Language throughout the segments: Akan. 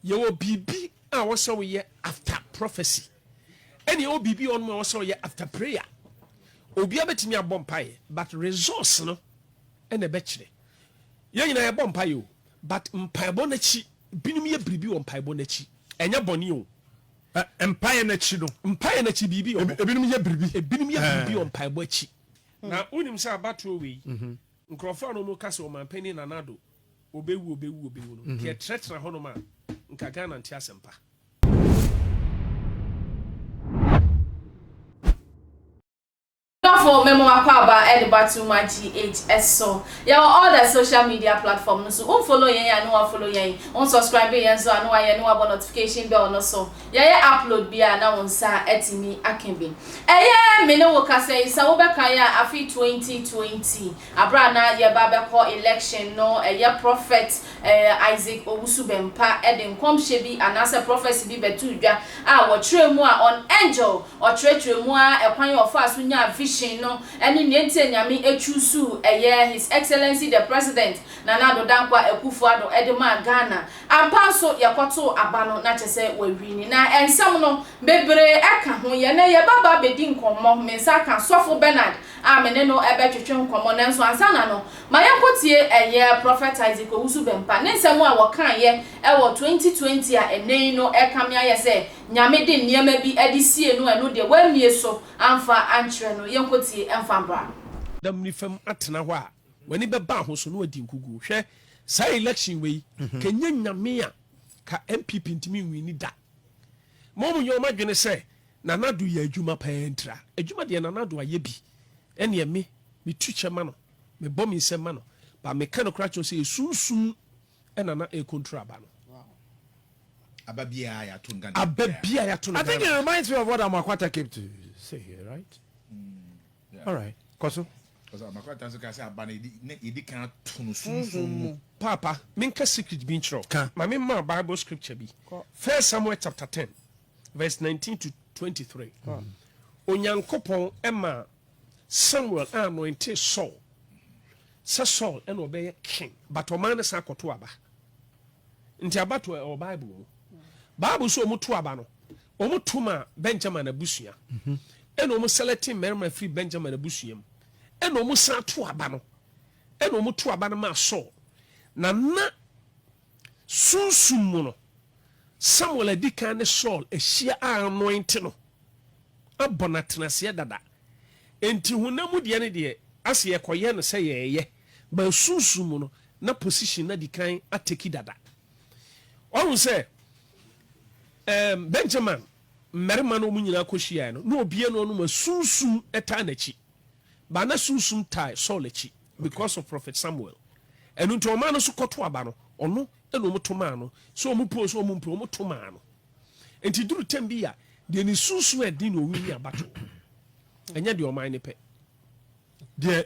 Yɛwɔ biribi a wɔsɛ woyɛ after prophecy, ɛne yɛwɔ biribi wɔ nom a wɔsɛ woyɛ after prayer. Obiara bɛtumi abɔ mpaeɛ, but resource no ɛna ɛbɛkyerɛ. Yɛn nyinaa yɛbɔ mpaeɛ o, but mpaebɔ no akyi, binom yɛ biribi wɔ mpaebɔ no akyi. Ɛnyɛ bɔne o. Mpaeɛ no akyi no. Mpaeɛ no akyi biribi wɔ hɔ. Ebinom yɛ biribi. Ebinom yɛ biribi wɔ mpaebɔ akyi. Na wonim sɛ abatoɔ wei, nkurɔfoɔ a na wɔka sɛ Ɔmanpanin Nana Addo Obewu obewu obewu no nka yɛtrɛtra hɔnom a nka Ghana nte asɛmpa. Dɔfo me mo akwaaba de ba Too Much GH so. Yɛwɔ all the social media platform no so. Wo follow yɛn a ne wa follow yɛn. Wo subscribe yɛn nso a ne wayɛ ne wabɔ notification bell no so. Yɛyɛ upload bi a na wo nsa atumi aka bi. Ɛyɛ me ne wo kasa yi sɛ wobɛkae a afe 2020 Aber a na yɛreba abɛkɔ election no, ɛyɛ Prophet Isaac Owusu Bempah de nkɔmhyɛ bi anaasɛ prophecy bi bɛtoo dwa a wɔkyerɛɛ mu a on Angel, ɔkyerɛkyerɛɛ mu ara ɛkwan a ɔfaa so nyaa vision no ne nea nti a Nyame choosuu ɛyɛ His Excellency the President Nana Addo Dankwa Akuffo Addo de maa Ghana. Ampa nso yɛkɔtoo aba no na kyerɛ sɛ wawini. Na nsɛm no bebree ɛka ho. Yɛnɛ yɛba aba abɛdi nkɔmmɔ, me nsa aka Sɔfo Bernard a me ne no bɛtwetwe nkɔmmɔ. Nanso ansa na no, ma yɛnkɔtie ɛyɛ Prɔfɛt Isaac Owusu Bɛmpa ne nsɛm a wɔkaeɛ wɔ 2020 a ɛnnɛ yi no ɛkame ayɛ sɛ Nyame de nneɛma bi de siee no a ɛno deɛ wammie so amfa ankyerɛ no. Yɛnkɔtie mfa mbra. Da mmiri fam atena hɔ a w'ani bɛba ho so na wadi nkuguo. Hwɛ saa election wei ka nyɛ Nyame a ka NPP ntumi nwini da. Ma wɔn nyɛ wɔn adwene sɛ Nana Addo yɛ adwuma paa ntira. Adwuma deɛ Nana Addo ayɛ bi. Ɛneɛ me, me tu kyɛ ma no. Me bɔ me nsam ma no. But me ka nokorɛ akyerɛ wo sɛ sunsum ɛna na ɛrecontrol aba no. Aba biara yɛato no Ghana. Aba biara yɛato no I think Ghana. it reminds me of what Amoakwata came to say here, right? Yeah. All right. Kɔ so. Because Amoakwata nso ka sɛ aba no yɛdi ne yɛdi kan ato no sunsum mu. Paapa, menka secret bi nkyerɛ wo. Ka. Ma memma wo Bible scripture bi. First Samuel chapter 10. Verse 19 to 23. Onyankopɔn ma Samuel anointe Saul sɛ Saul ɛna ɔbɛyɛ king, but ɔman no san kɔto aba. Nti abato ɛwɔ Bible mu. Bible sɛ wɔn to aba no, wɔn to ma Benjamin abusua. Ɛna wɔn select mmarima firi Benjamin abusua mu. Ɛna wɔn san to aba no. Ɛna wɔn to aba no ma Saul. Na na sunsum mu no, Samuel adi kan ne Saul ahyia a anointe no abɔ no atenaseɛ dada. Enti honam mu deɛ no deɛ, ase yɛkɔyɛ no sɛ yɛɛyɛ, but sunsum mu no, na position no adi kan ateki dada. Wahu sɛ, ɛɛm, Benjamin mmarima no wɔn nyinaa kɔhyiaeɛ no, na obiara ne ɔnom a sunsum taa n'akyi. But na sunsum taa Saul akyi because of Prophet Samuel. Ɛno nti ɔman no nso kɔto aba no, ɔno na wɔn to maa no. Sɛ wɔn po sɛ wɔn mpo, wɔn to maa no. Nti duru tɛm bi a, deɛ ne sunsum ɛden na ɔwini abatoɔ. Ɛnyɛ deɛ ɔman no pɛ. Deɛ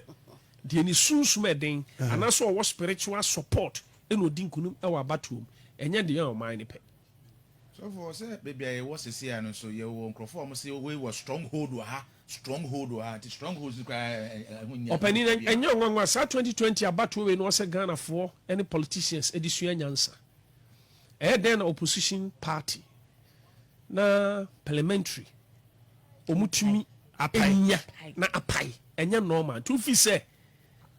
Deɛ ne sunsum ɛden anaasɛ ɔwɔ spiritual support na ɔdi nkunim wɔ abatoɔ mu. Ɛnyɛ deɛ ɔman no pɛ. Sɔfo, sɛ baabi a yɛwɔ sese a no nso yɛwɔ nkurɔfoɔ a wɔn se wei wɔ stronghold wɔ ha, stronghold wɔ ha, nti strongholds no koraa ɛho nyɛ. Ɔpanin, ɛnyɛ nwanwa saa 2020 abatoɔ wei na ɔsɛ Ghanafoɔ ne politicians de sua nyansa. Ɛyɛ dɛn na opposition party na parliamentary wɔn tumi nya na apae? Ɛnyɛ normal. Nti wofi sɛ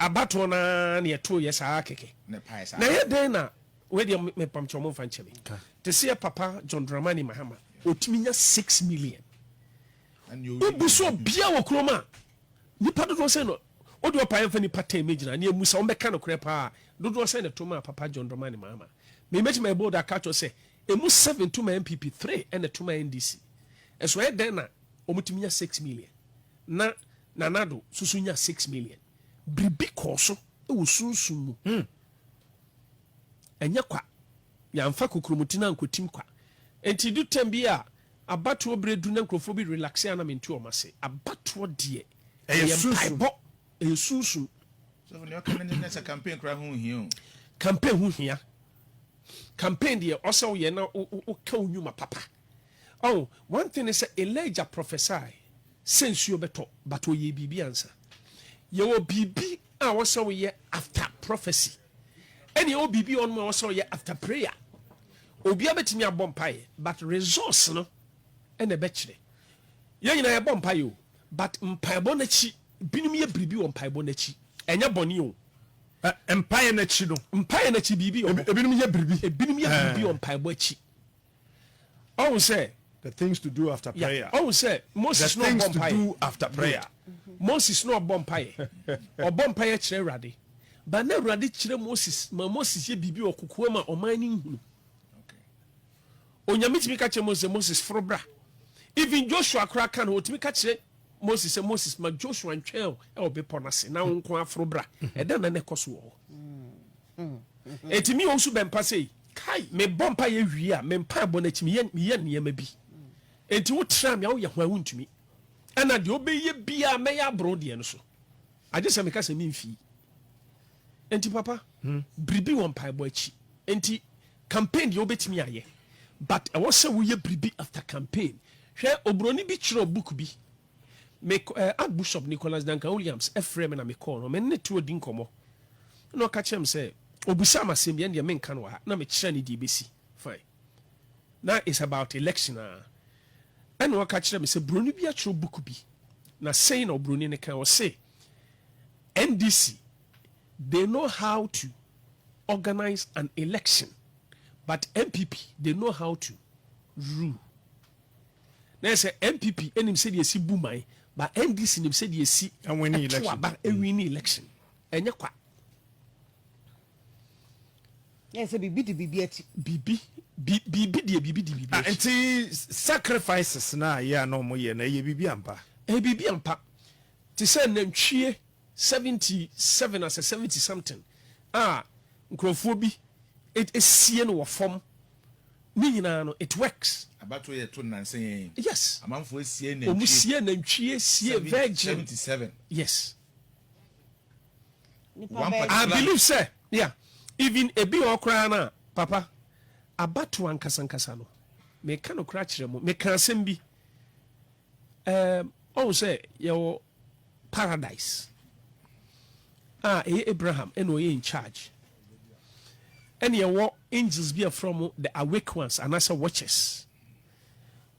abatoɔ no ara na yɛtoo yɛ saa kɛkɛ. Na ɛpae saa. Na ɛyɛ dɛn na wei deɛ mepamkyɛ wɔn mfa nkyɛ me. Te sɛ yɛ papa John Dramani Mahama, ɔtumi nya 6 million. Wobu so obia wɔ kurom a, nipa dodoɔ sɛn na wode ɔpa yɛmfa nipa 10 mɛgyina ne amu sɛ wɔbɛka nokorɛ paa, dodoɔ sɛn na ɛto maa papa John Dramani Mahama? Me mɛtumi ayɛ bold aka akyerɛ sɛ ɛmu 7 to ma NPP, 3 ɛna ɛto ma NDC. Ɛso ɛyɛ dɛn na wɔtumi nya 6 million na Nana Addo soso nya 6 million? Biribi kɔɔ so wɔ sunsum mu. Ɛnyɛ kwa. Yɛamfa kokromoti no ankɔtim kwa. Enti du tɛm bi a abatoɔ berɛ du na nkurɔfoɔ bi relaxe a na mente wɔn ase. Abatoɔ deɛ, ɛyɛ mpaebɔ, ɛyɛ sunsum. Sɔfo, nea ɔka no ne sɛ campaign koraa ho nhia o. Campaign ho hia. Campaign deɛ ɔsɛ woyɛ na woka wo nnwuma papa. Oh, one thing ne sɛ Elijah prophesy sɛ nsuo bɛtɔ but ɔyɛɛ biribi ansa. Yɛwɔ biribi a ɔsɛ woyɛ after prophecy ɛne yɛwɔ biribi ɔnom a ɔsɛ ɔyɛ after prayer. Obiara bɛtumi abɔ mpaeɛ, but results no ɛna ɛbɛkyerɛ. Yɛn nyinaa yɛbɔ mpaeɛ o, but mpaebɔ no akyi, binom yɛ biribi wɔ mpaebɔ no akyi. Ɛnyɛ bɔne o. Mpaeɛ no akyi no. Mpaeɛ no akyi biribi wɔ hɔ. Ebinom yɛ biribi. Ebinom yɛ biribi wɔ mpaebɔ akyi. Ɔhu sɛ. The things to do after prayer. Ɔhu sɛ Moses na ɔbɔ mpaeɛ. The things to do after prayer. Moses na ɔbɔ mpaeɛ. Ɔbɔ mpaeɛ kyerɛ Awurade. But na Awurade kyerɛ Moses ma Moses yɛ biribi wɔ kokoam a ɔman no nhunu. Onyame tumi ka kyerɛ Moses sɛ, Moses foro bra. Even Joshua koraa ka no, ɔtumi ka kyerɛ Moses sɛ, Moses ma Joshua ntwɛn wo wɔ bepɔ no ase na wo nko ara foro bra. Ɛdɛn na na ɛkɔ so wɔ hɔ? Enti me Owusu Bɛmpa sei, mebɔ mpaeɛ wie a, me mpaebɔ no akyi meyɛ, meyɛ nneɛma bi. Enti wotra me a woyɛ hwan wontumi. Ɛna deɛ wobɛyɛ biara mɛyɛ aboro deɛ no so. Agye sɛ meka sɛ memfii. Enti papa, biribi wɔ mpaebɔ akyi. Enti campaign deɛ wobɛtumi ayɛ but ɛwɔ sɛ woyɛ biribi after campaign. Hwɛ oburoni bi kyerɛw book bi. Me eh, Archbishop Nicholas Duncan Williams frɛɛ me na mekɔɔ no, me ne no too di nkɔmmɔ. Na ɔka kyerɛɛ me sɛ, obisaa me asɛm bi, ɛndeɛ menka no wɔ ha, na mekyerɛɛ no deɛ ɛbɛsi. Fine. Na it's about election a. Ɛna ɔka kyerɛɛ me sɛ buroni bi atwerɛ book bi, na sei na oburoni no ka, ɔse NDC, they know how to organize an election but NPP they know how to rule. Na yɛ sɛ NPP nim sɛdeɛ ɛsi bu man but NDC nim sɛdeɛ ɛsi ɛto aba ɛwini election. Ɛnyɛ kwa. Yɛ sɛ biribi di biribi akyi. Biribi biribi deɛ biribi di biribi akyi. Nti sacrifices na yɛ a na wɔn yɛ no ɛyɛ biribi ampa? Ɛyɛ biribi ampa. Te sɛ nantwie 77 asɛ 70 something a nkurɔfoɔ bi sie no wɔ fam ne nyinaa no it works. Abatoɔ yɛ to nnansa yi. Yes. Amanfoɔ sie nantwie. Wɔn sie nantwie sie virgin. 77. Yes. One I particular. believe sɛ yeah even ebi wɔ hɔ koraa no a papa abatoɔ ankasa ankasa no meka no koraa kyerɛ mo meka asɛm bi ɛɛm ɔhu sɛ yɛwɔ paradise a ɛyɛ Abraham ɛna ɔyɛ in charge ɛna ɛwɔ angels bi a ɛfrɛ wɔn the awake ones anaasɛ watchers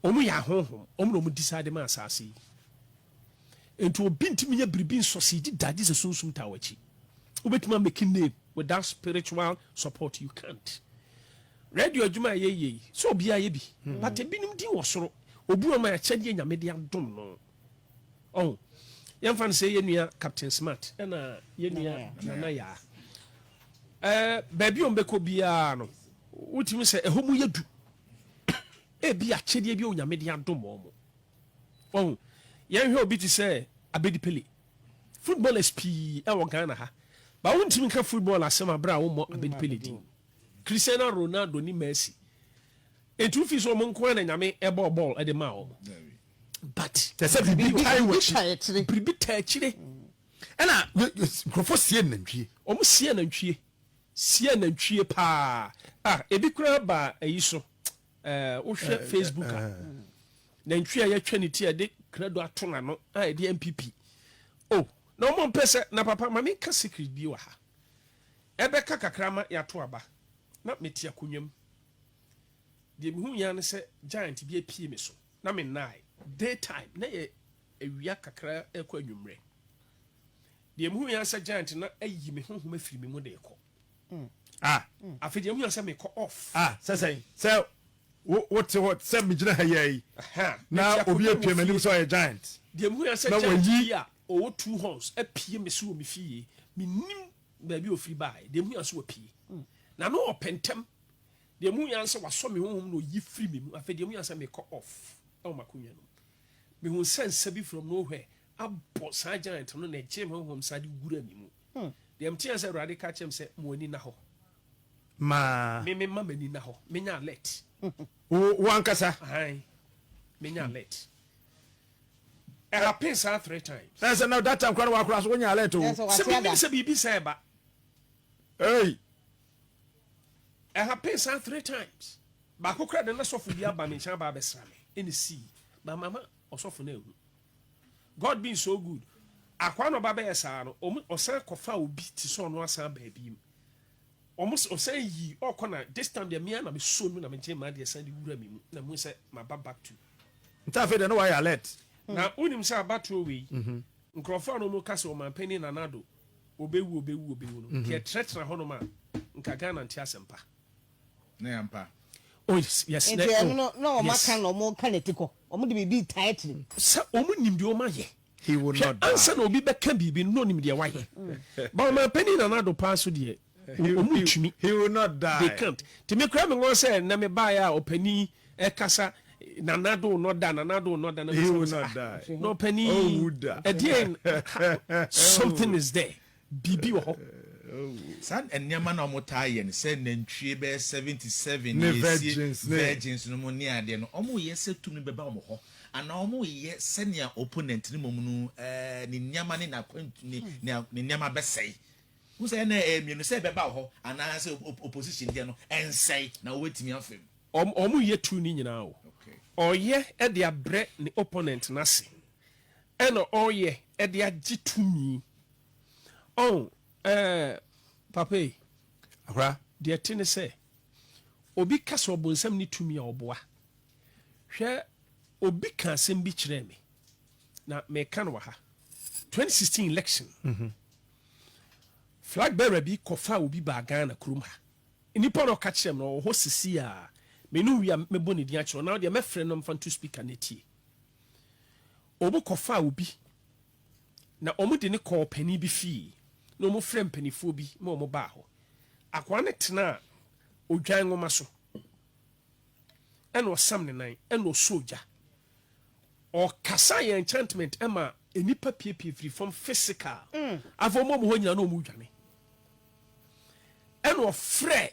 wɔn yɛ ahonhom wɔn na wɔn decide ma asase yi nti obi ntumi nyɛ biribi nsɔsidi da gye sɛ sunsum taa w'akyi wobɛtumi amake name without spiritual support you can't radio adwuma a yɛyɛ yi sɛ obiara yɛ bi hmm. but ebinom din wɔ soro obi wɔn a akyɛdeɛ nyame de adom no Ɔho, yɛmfa no sɛ yɛn nua Captain Smart ɛna yɛn nua Nana Yaa. Ɛɛ, baabi a wɔbɛkɔ biara no, wotumi sɛ ɛhɔ mu yɛ du. Ebi akyɛdeɛ bi a Onyame de adom wɔn. Ɔho, yɛnhwɛ obi te sɛ Abedi Pele. Footballers pii ɛwɔ Ghana ha. Ba wontumi nka football asɛm abere a wommɔ Abedi Pele din. Cristiano Ronaldo ne Messi. Enti wofi sɛ wɔn nko ara na Nyame ɛbɔɔ bɔɔl de maa wɔn. But Kyerɛ sɛ biribi tae w'akyi. Biribi taa akyire. Ɛna nkurɔfoɔ sie nantwie. Wɔn sie nantwie. Sie nantwie paa. Ah, ebi koraa baa ayi so. Ɛɛ, wohwɛ Facebook a. Nantwie a yɛatwa ne ti a yɛde krado ato n'ano a yɛde NPP. Oh, na wɔn mpɛ sɛ, na papa ma menka secret bi wɔ ha. Ɛbɛka kakra ma yɛato aba. Na mete akonnwa mu. Deɛ mehu yɛ ne sɛ giant bi apue me so. Na me nnae. Day time, na yɛ awia kakra rekɔ anwummerɛ. Deɛ mehu yɛ sɛ giant na ayi me honhom afiri me mu de rekɔ. Ah. Afei deɛ mehu yɛ sɛ mekɔ off. Ah, sɛ sɛn? Sɛ wo wote hɔ sɛ megyina ha yi ara yi, na obi apue m'anim sɛ ɔyɛ giant. Deɛ mehu yɛ sɛ giant bi a ɔwɔ two horns apue me so wɔ me fie. Mennim baabi a ɔfiri baeɛ. Deɛ mehu yɛ sɛ wapue. Na na ɔpɛ ntɛm. Deɛ mehu yɛ sɛ wasɔ me honhom na ɔyi firi me mu. Afei deɛ mehu yɛ sɛ mekɔ off wɔ m'akonnwa no mu. Mehu sɛ nsa bi from nowhere abɔ saa giant no na ɛgyee me honhom saa de wura me mu. Deɛ mete yɛ sɛ Awurade ka kyerɛ me sɛ ma w'ani nna hɔ. Ma. Me me ma m'ani nna hɔ. Menya alert. Wo ankasa. Ahan. Menya alert. It happened saa three times. Na sɛ na that time koraa na wakora so wonya alert o. Sɛ menim sɛ biribi sɛ ɛba. Hey. Ɛhappen saa three times. Baako koraa de na sɔfo bi aba me nkyɛn aba abɛsra me ɛna esii. But mama ɔsɔfo no anhu. God being so good, akwaa na ɔba bɛyɛ saa no, ɔmo ɔsan kɔfa obi te sɛ ɔno asan baa bi mu. Ɔmo ɔsan yii ɔkɔ na this time deɛ mea na me sɔ mu na me gye m'adeɛ san de wura me mu na mehu sɛ maba back to. Nti afei deɛ na wayɛ alert. Na wonim sɛ abatoɔ wei nkorɔfoɔ a na ɔmo ka sɛ ɔmanpanin Nana Addo ɔbɛwu ɔbɛwu ɔbɛwu no nka yɛtenatena hɔnom a nka Ghana nte asɛmpa. Na yɛ ampa. Oh yes yes Nti ɛno no na wɔn aka na wɔn ka n'ati kɔ wɔn de biribi tae akyire. Sɛ wɔn nim deɛ wɔn ayɛ. He will Hwɛ not die. ansa na obi bɛka biribi no na onim deɛ wayɛ. But ɔmanpanin Nana Addo paa so deɛ wɔn ntumi. He will not die. They can't. Nti me koraa me nwɔ sɛ nnɛ me baeɛ a ɔpanin ɛkasa Nana Addo will not die, Nana Addo will not die. Na He me will sɛ not ah die. na ɔpanin Ɔnwu da. ɛdeɛn something is there. Biribi wɔ hɔ. Saa nneɛma no a wɔtaa yɛ no sɛ nantwie bɛyɛ 77 Ne ne yɛsie virgins ne. virgins no mu ne adeɛ no, wɔyɛ sɛ tumi bɛba wɔn hɔ anaa wɔyɛ sɛnea opponent no mmom no eh, ne nneɛma ne n'akwantu ne ne ne nneɛma bɛsɛe. Wohu sɛ ɛna ɛyɛ mmienu sɛ ɛbɛba wɔ hɔ anaasɛ opposition deɛ no ɛnsɛe na wɔbɛtumi afa mu. Wɔn wɔn yɛ tu ne nyinaa o. Okay. Ɔyɛ de abrɛ ne opponent no ase ɛna ɔyɛ de agye tumi. Ɔn ɛɛ papa yi. Akora. Deɛ ɛte ne sɛ, obi ka sɛ ɔbonsam ne tumi a ɔboa. Hwɛ, obi ka asɛm bi kyerɛɛ me, na meka no wɔ ha. 2016 election, mm -hmm. flag bearer bi kɔfaa obi baa Ghana kurom ha. Nipa na ɔka kyerɛ me no, ɔwɔ hɔ sisi a, me no wie a mɛbɔ ne din akyerɛ na deɛ mɛfrɛ no mfa nto speaker no atie. Obi kɔfaa obi Na wɔde no kɔɔ ɔpanin bi fie, na wɔfrɛɛ mpanimfoɔ bi ma wɔbaa hɔ. Akoa no tenaa odwan nwoma so, ɛna ɔsam ne nan, ɛna ɔsɔɔ gya. Ɔkasa yɛ enchantment ma nnipa piepie firi fam physical. Afei wɔn a wɔwɔ hɔ nyinaa na wɔredwane. Ɛna ɔfrɛɛ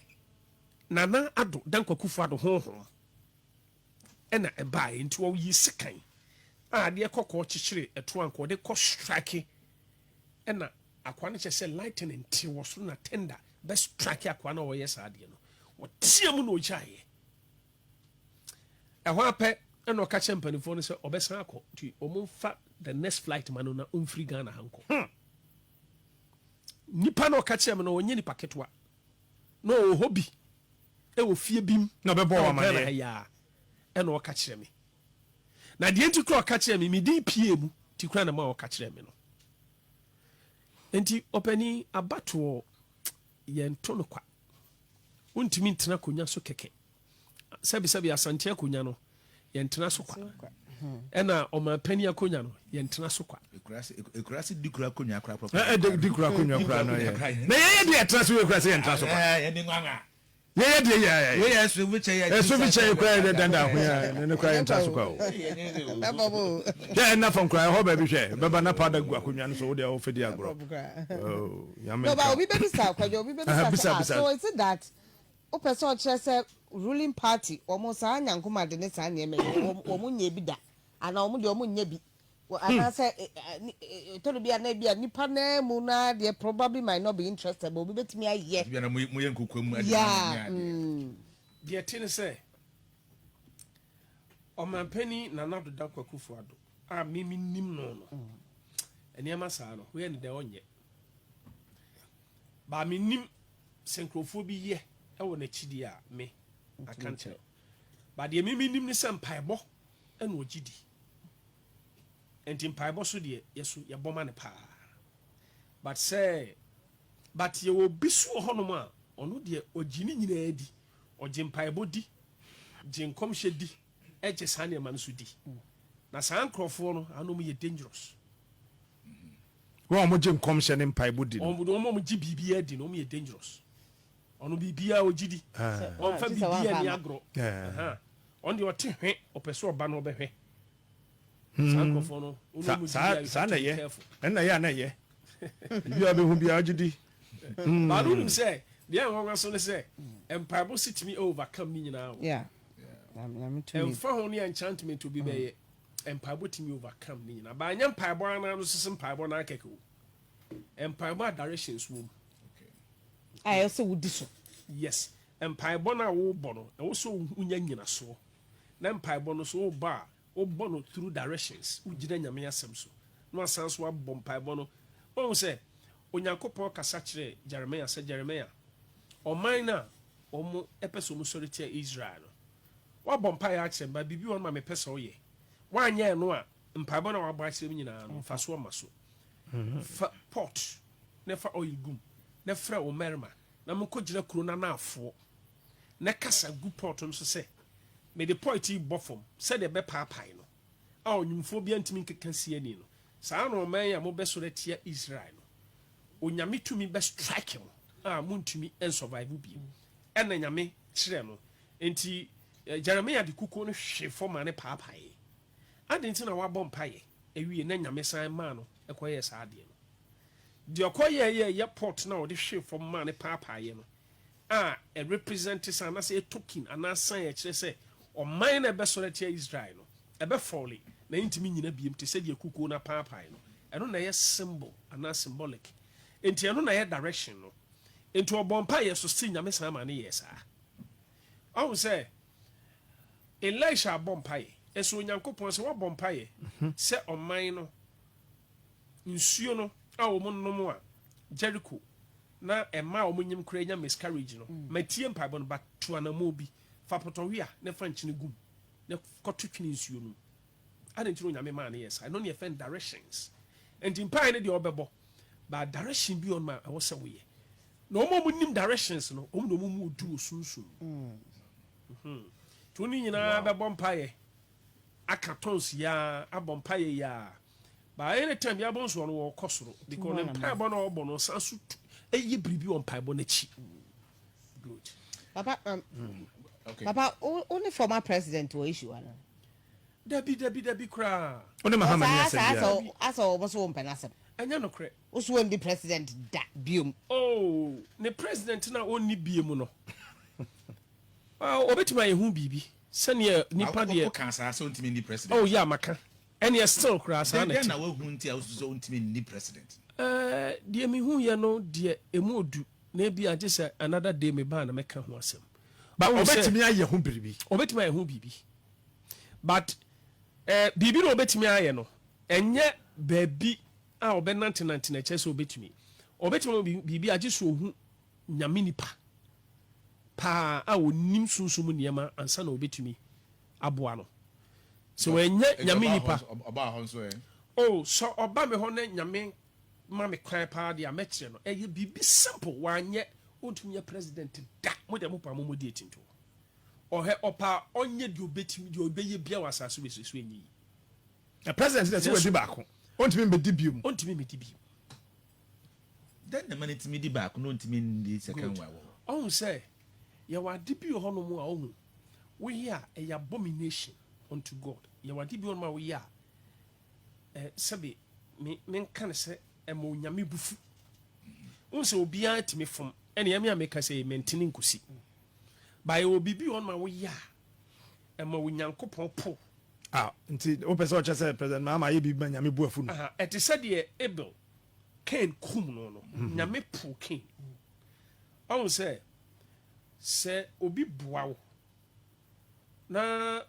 Nana Addo Dankwa Akufo-Addo honhom. Ɛna ɛbaeɛ nti ɔyii sekan a adeɛ kɔkɔɔ kyekyere ɛtoɔ anka ɔde kɔ strike ɛna akoa no kyɛ sɛ lightning te wɔ soro na tender bɛ strike akoa no a ɔyɛ saa adeɛ no ɔteɛ mu na ɔgyaeɛ ɛhɔ apɛ ɛna ɔka kyerɛ mpanimfoɔ no sɛ ɔbɛsan akɔ nti wɔn mfa the next flight ma no na ɔmfiri Ghana ha nkɔ hmm. Nipa na ɔka kyerɛ me no ɔnyɛ nipa ketewa na ɔwɔ hɔ bi wɔ fie bi mu Na ɔbɛbɔ wo wɔ Ghana amaneɛ. ha yi ara ɛna ɔka kyerɛ me. Na deɛ nti koraa ɔka kyerɛ me, me din pie mu nti koraa na ma ɔka kyerɛ me no. Nti ɔpanin, abatoɔ yɛnto no kwa. Wontumi ntena akonnwa so kɛkɛ. Sɛbisɛbi Asante akonnwa no, yɛntena so kwa. Ɛna ɔmanpanin akonnwa no, yɛntena so kwa. Ekurase di kura akonnwa kora kora. Ɛ di kura akonnwa kora no yɛ. Na yɛyɛ deɛ ɛtena so yɛ kurase yɛntena so kwa. Yɛyɛ deɛ yɛ yɛ. Yɛyɛ ɛso bi kyɛ yɛ. Ɛso bi kyɛ yɛ kura yɛ danda ho yɛ ne kura yɛntena so kwa o. Hwɛ ɛna fam kura ɛhɔ baabi hwɛ bɛba na powder gu akonnwa no so wo deɛ ɔfɛ di agorɔ. Nyame nka. Obi bɛbisa kwadwo obi bɛbisa sɛ so is it that Wopɛ sɛ ɔkyerɛ sɛ ruling party wɔn saa nyankomade ne saa nneɛma yi wɔn wɔn nyɛ bi da anaa wɔn deɛ wɔn nyɛ bi anaasɛ ɛtɔ do bi a na ebi a nipa naa mu naa deɛ probably might not be interested but obi betumi ayɛ. Ebi a na mo yɛ nkokoa mu ɛde Yeah, ne adeɛ. Deɛ ɛte ne sɛ, Ɔmanpanin Nana Addo Dankwa Akufo Addo a me menim no no, nneɛma saa no, woyɛ no dɛn ɔnyɛ. But menim sɛ nkurɔfoɔ bi yɛ wɔ n'akyi deɛ a, me, I can't tell. But deɛ me menim ne sɛ mpaebɔ na ɔgye di. Nti mpaebɔ so deɛ, yɛ so yɛbɔ ma no paa. But sɛ, but yɛwɔ obi so wɔ hɔnom a, ɔno deɛ ɔgye ne nyinaa di. Ɔgye mpaebɔ di, gye nkɔmhyɛ di, gye saa nneɛma no so di. Na saa nkurɔfoɔ no, ano yɛ dangerous. Wɔn a wɔgye nkɔmhyɛ ne mpaebɔ di no. Wɔn a wɔgye biribiara di no, wɔn yɛ dangerous. Ɔno biribiara ɔgye di. Ɔnfa biribiara ni agorɔ. Ɔno deɛ ɔte hwɛ, ɔpɛ sɛ ɔba no ɔbɛhwɛ. Saa nkurɔfoɔ no, wɔn a wɔgye di a, you Saa have na to be ɛyɛ. careful. Ɛnna ɛyɛ a na ɛyɛ. Biribiara ɔbɛhu biara ɔgye di. But wonim sɛ, deɛ nwanwa so ne sɛ, mpaebɔ si tumi overcome ne nyinaa o. Ɛmfa ho ne enchantment obi bɛyɛ. Mpaebɔ tumi overcome ne nyinaa. But ɛnyɛ mpaebɔ ara no so sɛ mpaebɔ no ara kɛkɛ o. Mpaebɔ a directions wɔ mu. A ɛwɔ sɛ wodi so. Yes. Mpaebɔ no a wobɔ no, ɛwɔ sɛ wonya nyinasoɔ. Na mpaebɔ no so wobɔ a, wobɔ no through directions. Wogyina Nyame asɛm so. Na wasan so abɔ mpaebɔ no. Woahu sɛ Onyankopɔn kasa kyerɛɛ Jeremiah sɛ, Jeremiah, Ɔman no a wɔn pɛ sɛ wɔn sɔre tia Israel no, woabɔ mpaeɛ akyerɛ me, but biribi wɔ hɔ nom a mepɛ sɛ woyɛ. Woanyɛ ɛno a, mpaebɔ no a woabɔ akyerɛ me nyinaa no, mfasoɔ mma so. Fa pot na fa oil gu mu, na frɛ wo mmarima na monkɔgyina kuro no anaafoɔ, na kasa gu pot no so sɛ, Mede pot yi rebɔ fam sɛdeɛ ɛbɛpaapae no, a ɔnwomfoɔ biara ntumi nkeka si ani no, saa ara na ɔman yi a mobɛsɔre atia Israel no, Onyame tumi bɛ strike mo a montumi nsurvive bio. Ɛna Nyame kyerɛ no. Enti Jeremiah de kukuo no hwee fam maa no paapaee. Adɛn nti na wabɔ mpaeɛ awie na Nyame san maa no kɔyɛɛ saa adeɛ no? Deɛ ɔkɔyɛeɛ yɛ yɛ pot no a ɔde hwee fam maa no paapaeɛ no a ɛrepresente sɛ anaasɛ ɛyɛ token anaa sign a ɛkyerɛ sɛ ɔman no a ɛbɛsɔre atia Israel no, ɛbɛfɔle na ɛntumi nnyina biom te sɛ deɛ kukuo no apaapae no. Ɛno na ɛyɛ symbol anaa symbolic. Enti ɛno na ɛyɛ direction no. Enti ɔbɔɔ mpaeɛ so still Nyame san maa no yɛɛ saa. Wahu sɛ Elisha abɔ mpaeɛ, ɛsɛ Onyankopɔn sɛ wabɔ mpaeɛ sɛ ɔman no nsuo no a wɔn nom a Jericho na ɛma a wɔnyem koraa nya miscarriage no, matie mpaebɔ no, but tu anammɔn bi, fa potɔwea na fa nkyene gu mu na kɔto twene nsuo no mu. Adɛn nti na Onyame maa no yɛɛ saa? Ɛno ne yɛfrɛ no directions. Nti mpaeɛ no deɛ ɔbɛbɔ, but direction bi wɔ hɔ nom a ɛwɔ sɛ woyɛ. Na wɔn a wɔnim directions no, wɔn na wɔn mu odu wɔ sunsum mu. Nti wo ne nyinaa bɛbɔ mpaeɛ. Aka tons yi ara abɔ mpaeɛ yi ara but anytime bi abɔ nso ɔno ɔkɔ soro because ne mpaebɔ na ɔbɔ no ɔsan so tu ɛyɛ biribi wɔ mpaebɔ n'akyi good. Papa um, mm. okay. Papa wo ne former president wɔ issue ana? Dabi dabi dabi koraa. Wo ne Mahama ni asɛm biara. Asɛ wɔn so wɔn mpɛ n'asɛm. Ɛnyɛ nokorɛ. Wo so wɔn di president da biom. Oh ne president na ɔnni biem no. Ɔbɛtumi ayɛ ho biribi sɛdeɛ nipa deɛ. Wokaa saa sɛ ɔntumi nni president. Oh yeah maka. Ɛneɛ still koraa saa na ɛte. Dɛn na woahu nti a wosusu sɛ ɔntumi nni president? Eh, deɛ mehuiɛ no deɛ ɛmu ɔdu na ebia gye sɛ another day meba a na mɛka ho asɛm. But ɔbɛtumi ayɛ ho biribi. Ɔbɛtumi ayɛ ho biribi. But eh, biribi na ɔbɛtumi ayɛ no, ɛnyɛ baabi a ɔbɛnantenante na ɛkyerɛ sɛ ɔbɛtumi. Ɔbɛtumi ayɛ biribi a gye sɛ ɔhu Nyame nipa paa a ɔnim sunsum mu nneɛma ansa na ɔbɛtumi aboa no. Sɛ wannya Nyame nipa. Oh, sɛ ɔba me hɔ na Nyame ma me kwan paa deɛ a, mɛkyerɛ no. Ɛyɛ biribi simple, wanyɛ, ɔntumi nyɛ president da. Mo deɛ mo paa mo mmɔ date nto hɔ. Ɔhɛ, ɔpɛ a ɔnyɛ deɛ ɔbɛtumi, deɛ ɔbɛyɛ biara wɔ asase wei so, so ɛnyɛ yie. Na president deɛ sɛ wadi baako, ɔntumi mmɛdi bio. Ɔntumi mmɛdi bio. Dɛn na ɛma no tumi di baako na ontumi nni second one wɔ hɔ? Ɔhu sɛ yɛwɔ ade bi wɔ hɔnom a ɔhu woyɛ a ɛyɛ abomination unto God. Yɛwɔ ade bi wɔ hɔnom a woyɛ a eh, sɛbe me menka no sɛ ɛma Onyame bo fu. Wohu sɛ obiara tumi fom, ɛne ɛme a meka sɛ mentene nkosi. Ba yɛwɔ biribi wɔ hɔnom a woyɛ a ɛma Onyankopɔn po. Ah, nti wopɛ sɛ ɔkyɛ sɛ President Mahama ayɛ biribi ma Nyame bo afu no? Aha, ɛte sɛ deɛ Abel Cain kum no no, Nyame poo Cain. Ɔhu sɛ, sɛ obi boa wo na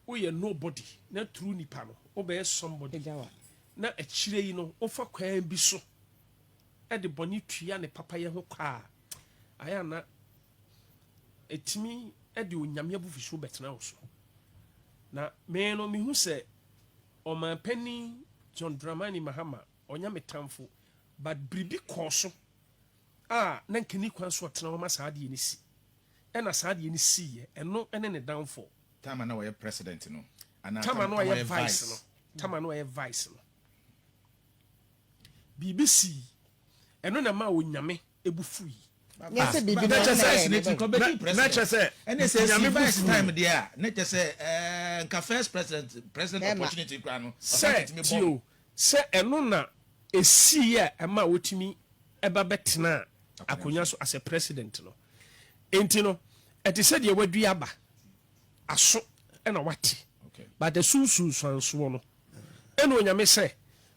woyɛ nobody na through nipa no wobɛyɛ somebody na akyire yi no wofa kwan bi so de bɔne tua ne papayɛ ho kwa a, ayɛ a na ɛtumi de Onyame abufuhyew bɛtena wo so. Na me no mehu sɛ Ɔmanpanin John Dramani Mahama ɔnyɛ me tamfo but biribi kɔɔ so a na nka nni kwan so ɔtena hɔ ma saa adeɛ no si ɛna saa adeɛ no siiɛ ɛno ne ne downfall. Time a na ɔyɛ president no anaa Time a na ɔyɛ vice no time a na ɔyɛ vice no biribi sii ɛno na ɛmaa Onyame bo fui. Nyɛ sɛ biribi na kyɛ sɛ na kyɛ na kyɛ sɛ ɛne sɛ Nyame si bo vice fuu. time deɛ a na kyɛ sɛ ɛɛ nka first president president Bɛɛma. opportunity koraa no Sɛ ɔsan tumi tie bɔ o, sɛ ɛno na ɛsiiɛ a ɛma ɔtumi ba bɛtenaa akonnwa so as a president no. Enti no, ɛte sɛ deɛ wadua aba, aso na wate, but ɛso nsunsuansoɔ no, ɛna Onyame sɛ,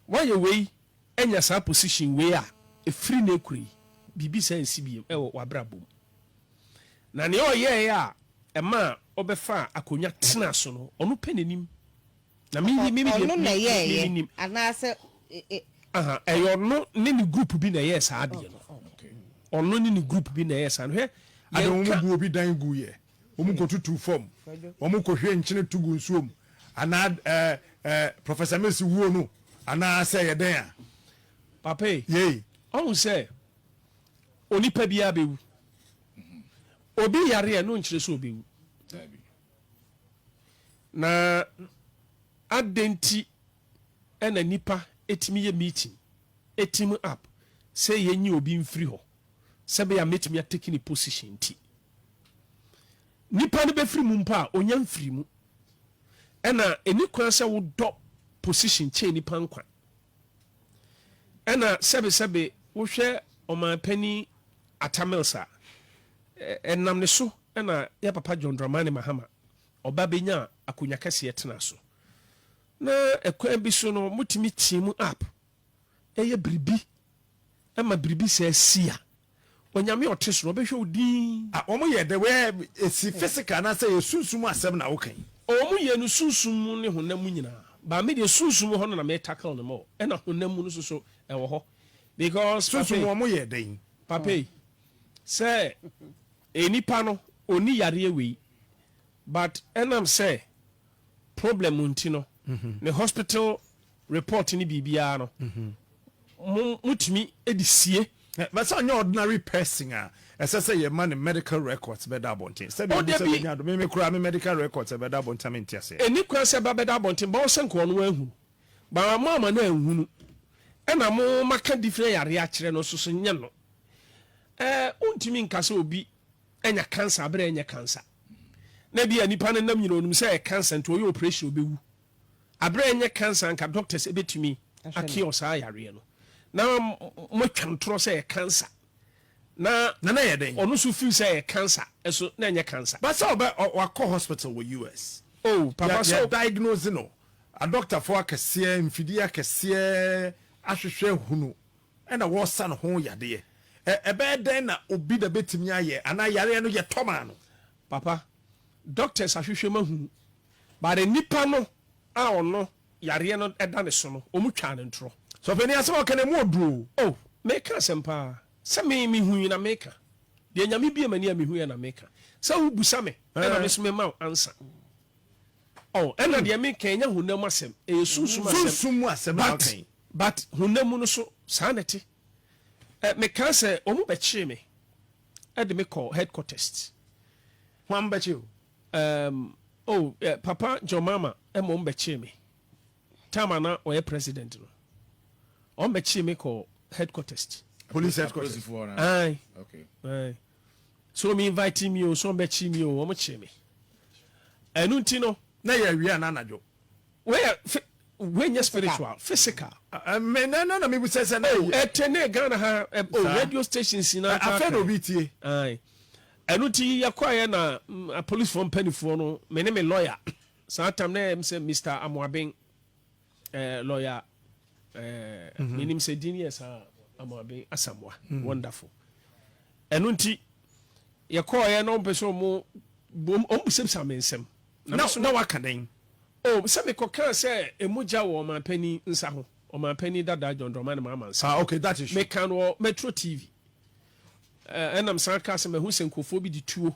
woayɛ wei anya saa position wei a, ɛfiri nnɛ rekura yi, biribi saa nsi bio wɔ w'abrabɔ mu. Na nea ɔyɛeɛ a ɛmaa ɔbɛfaa akonnwa tenaa so no, ɔno pɛ n'anim. Na me me me deɛ Ɔno na me me ɛyɛɛyɛ menim. anaasɛ e e. Aha, ɛyɛ ɔno ne ne group bi na ɛyɛɛ saa adeɛ no. Ɔno ne ne group bi na ɛyɛɛ saa no. Hwɛ, Ade wɔn Yɛnka. bu obi dan gu yɛ, wɔn kɔ tutu fam, wɔn kɔ hwie nkyene to gu nsuo mu, anaa ɛɛ ɛɛ Professor Mills wuo no, anaa sɛ yɛ dɛn a. Papa yi, Yei. ɔhu sɛ onipa biara bɛwu. Obi yare a, ɛno nkyerɛ sɛ ɔbɛwu. Na adɛn nti na nnipa tumi yɛ meeting, team up sɛ yɛnyi obi mfiri hɔ sɛ ɛbɛyɛ a mɛtumi atake ne position nti? Nipa no bɛfiri mu mpo a, ɔnya mfiri mu. Ɛna ɛni kwan sɛ wodɔ position kyɛn nipa nkwa. Ɛna sɛbesɛbe wohwɛ ɔman panin Atta Mills a, ɛnam ne so na yɛ papa John Dramani Mahama ɔba bɛnyaa akonwa kɛseɛ tenaa so. Na ɛkwan bi so no motumi team up yɛ biribi ma biribi saa si a, Onyame a ɔte soro ɔbɛhwɛ wo dinn. Ah wɔn yɛ dɛ wɛ esi physical anaasɛ yɛ sunsum mu asɛm na woka yi? Oh wɔn yɛ no sunsum mu ne honam mu nyinaa but me deɛ sunsum mu hɔ no na me tackle no more ɛna honam mu no nso so ɛwɔ hɔ because Sunsum mu papa wɔn yɛ dɛn? Papa yi sɛ nipa no ɔnni yareɛ wei but ɛnam sɛ problem nti no ne hospital report ne biribiara no mo motumi de sie. But sɛ ɔnyɛ ordinary person a ɛsɛ sɛ yɛma ne medical records bɛda abɔnten. Sɛdeɛ Oh obi sɛ dabi. bɛnya ado me me koraa me medical records ɛbɛda abɔnten a mente aseɛ. Ɛnni kwan sɛ ɛba bɛda abɔnten but ɔsɛ nka ɔno ahunu but mo ama no anhunu ɛna mo maka different yareɛ akyerɛ no nso so nyɛ no. Ɛɛ wontumi nka sɛ obi anya cancer abere a ɛnyɛ cancer. Na ebia nipa no nam nyina onim sɛ ɛyɛ cancer nti ɔyɛ operation obewu. Abere a ɛnyɛ cancer anka doctors ebetumi akure saa yareɛ no. Na moatwa ntorɔ sɛ ɛyɛ cancer. Na Na na ɛyɛ dɛn? ɔno nso feel sɛ ɛyɛ cancer ɛso na ɛnyɛ cancer. But sɛ ɔbɛ wakɔ hospital wɔ US. Oh papa Yɛ sɛ yɛ diagnose no. Adɔktafoɔ akɛseɛ, mfidie akɛseɛ ahwehwɛ hunu Ɛna wɔsa ne ho yadeɛ. Ɛ ɛbɛyɛ dɛn na obi na bɛtumi ayɛ anaa yareɛ no yɛtɔ maa no? Papa, doctors ahwehwɛ mu ahunu but nipa no a ɔno yareɛ no da ne so no, wɔn twaa no ntorɔ. Sɔpanin asɛm a ɔka no ɛmu ɔduru o. Oh, meka asɛm paa. Sɛ me mehui na meka. Deɛ Nyame bue m'ani a mehuiɛ na meka. Sɛ wo busa me ɛna me nso mema wo answer. Oh, ɛna deɛ meka ɛnyɛ honam asɛm, ɛyɛ sunsum asɛm. Sunsum mu asɛm na ɔka yi. But honam mu no so, saa na ɛte. Ɛ, mekaa sɛ wɔn bɛkyee me de me kɔɔ headquarters. Hwan bɛkye wo? Um, oh, eh, Papa John Mahama ɛma wɔn bɛkyee me. Time a na ɔyɛ president no. Wɔn bɛkyee me kɔɔ headquarters. Police headquarters. Aye. Aye. So wɔn invite me o, so wɔn bɛkye me o, wɔn kyee me. Ɛno nti no. Na yɛ awia anaa anadwo? Wei yɛ wei nyɛ spiritual, physical. Me na na na mi bisa sɛ na. Oh, ɛtɛ ne Ghana ha, oh, radio stations na. Afei na obi tie. Aye. Ɛno nti yɛkɔeɛ na apolisifoɔ mpanimfoɔ no, me ne me lawyer, saa tam na ɛyɛ sɛ Mister Amoaben, eh, lawyer, eh, menim sɛ din yɛ saa Amoaben Asamoah, wonderful. Ɛno nti yɛkɔeɛ na wɔmpɛ sɛ wɔn wɔn bisabisa me nsɛm. Na na waka dɛn? Oh, sɛ mekɔkaa sɛ mogya wɔ ɔmanpanin nsa ho, ɔmanpanin dada John Dramani Mahama nsa ho. Ah, okay, that is true. Mekaa no wɔ Metro TV. Eh, ɛna mesan kaa sɛ mahu sɛ nkurɔfoɔ bi de tuo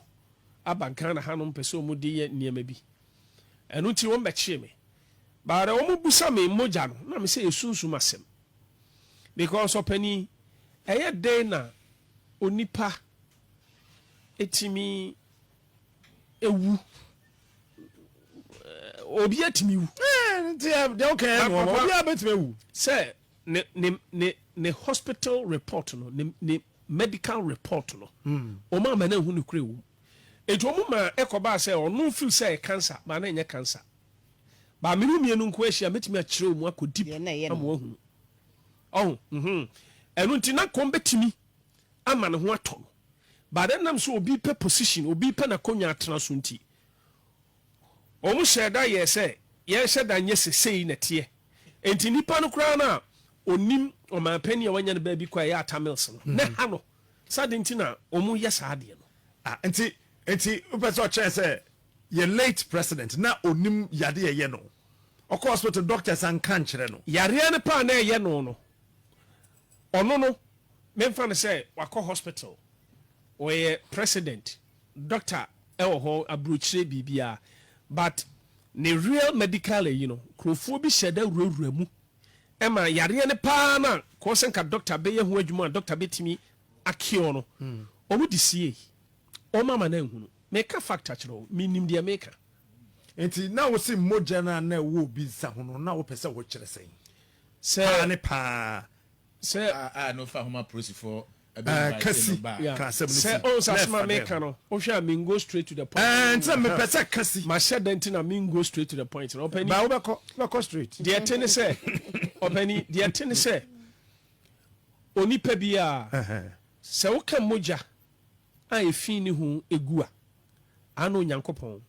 aba Ghana hanom pɛ sɛ wɔde yɛ nneɛma bi. Ɛno nti wɔn bɛkyee me. But wɔn busa me mogya no, na me sɛ yɛ sunsum asɛm. Because ɔpanin, ɛyɛ dɛn na onipa etumi ewu? Obi atumi wu. Nti deɛ woka yɛ no obi abɛtumi awu. Sɛ ne ne ne ne hospital report no ne ne medical report no wɔn ama no ahu nokorɛ wɔ mu. Nti wɔn ma ɛkɔbaa sɛ ɔno feel sɛ ɛyɛ cancer but na ɛnyɛ cancer. But me ne wo mmienu nko ahyia mɛtumi akyerɛ wɔn akɔ deep ama wɔahunu. Ɔho mhm ɛno nti na kɔm bɛtumi ama ne ho atɔ no. But ɛnam sɛ obi pɛ position, obi pɛ n'akonnwa atena so nti, wɔn hyɛɛ da yɛɛ sɛ yɛnhyɛ da nyɛ sɛ sei na ɛteɛ. Enti nipa no koraa no a ɔnim ɔmanpanin a wanya no baabi kɔ a ɛyɛ Atta Mills no, na ɛha no sɛ adɛn nti na wɔyɛ saa adeɛ no. Ah, nti, nti wopɛ sɛ ɔkyerɛ sɛ yɛ late president na ɔnim yadeɛ ɛyɛ no? Ɔkɔ hospital doctors anka ankyerɛ no? Yareɛ no paa na ɛyɛ no no, ɔno no, memfa no sɛ wakɔ hospital. Ɔyɛ president, doctor ɛwɔ hɔ, aburokyire biribiara, but ne real medical ayi no, nkurɔfoɔ bi hyɛ da wurawura mu ɛma yareɛ no paa no a kɔɔ sɛ nka doctor bɛyɛ ho adwuma a doctor bɛtumi akio no, wɔn de siei, wɔn ama no anhunu. Meka fact akyerɛ wo, menim deɛ meka. Nti na wo se mogya no a na ɛwɔ obi nsa ho no, na wopɛ sɛ wokyerɛ sɛn? Sɛ Paa ne paa. Sɛ. A a na ofa homa polisifoɔ Ɛɛ, ɛbɛ ka invite si, no ba a. Yeah. ka asɛm no si, Sɛ ɔhu sɛ na asɛm a ɛfa dɛn meka ho? no, wohwɛ a men go straight to the point. Ɛɛ, nti na mepɛ sɛ ka si. Mahyɛ da nti na men go straight to the point no. Ɔpani. Ba wobɛkɔ, wobɛkɔ straight. Deɛ ɛte ne sɛ, ɔpani, deɛ ɛte ne sɛ, onipa biara, sɛ woka mogya a efi ne ho gu a, ana Onyankopɔn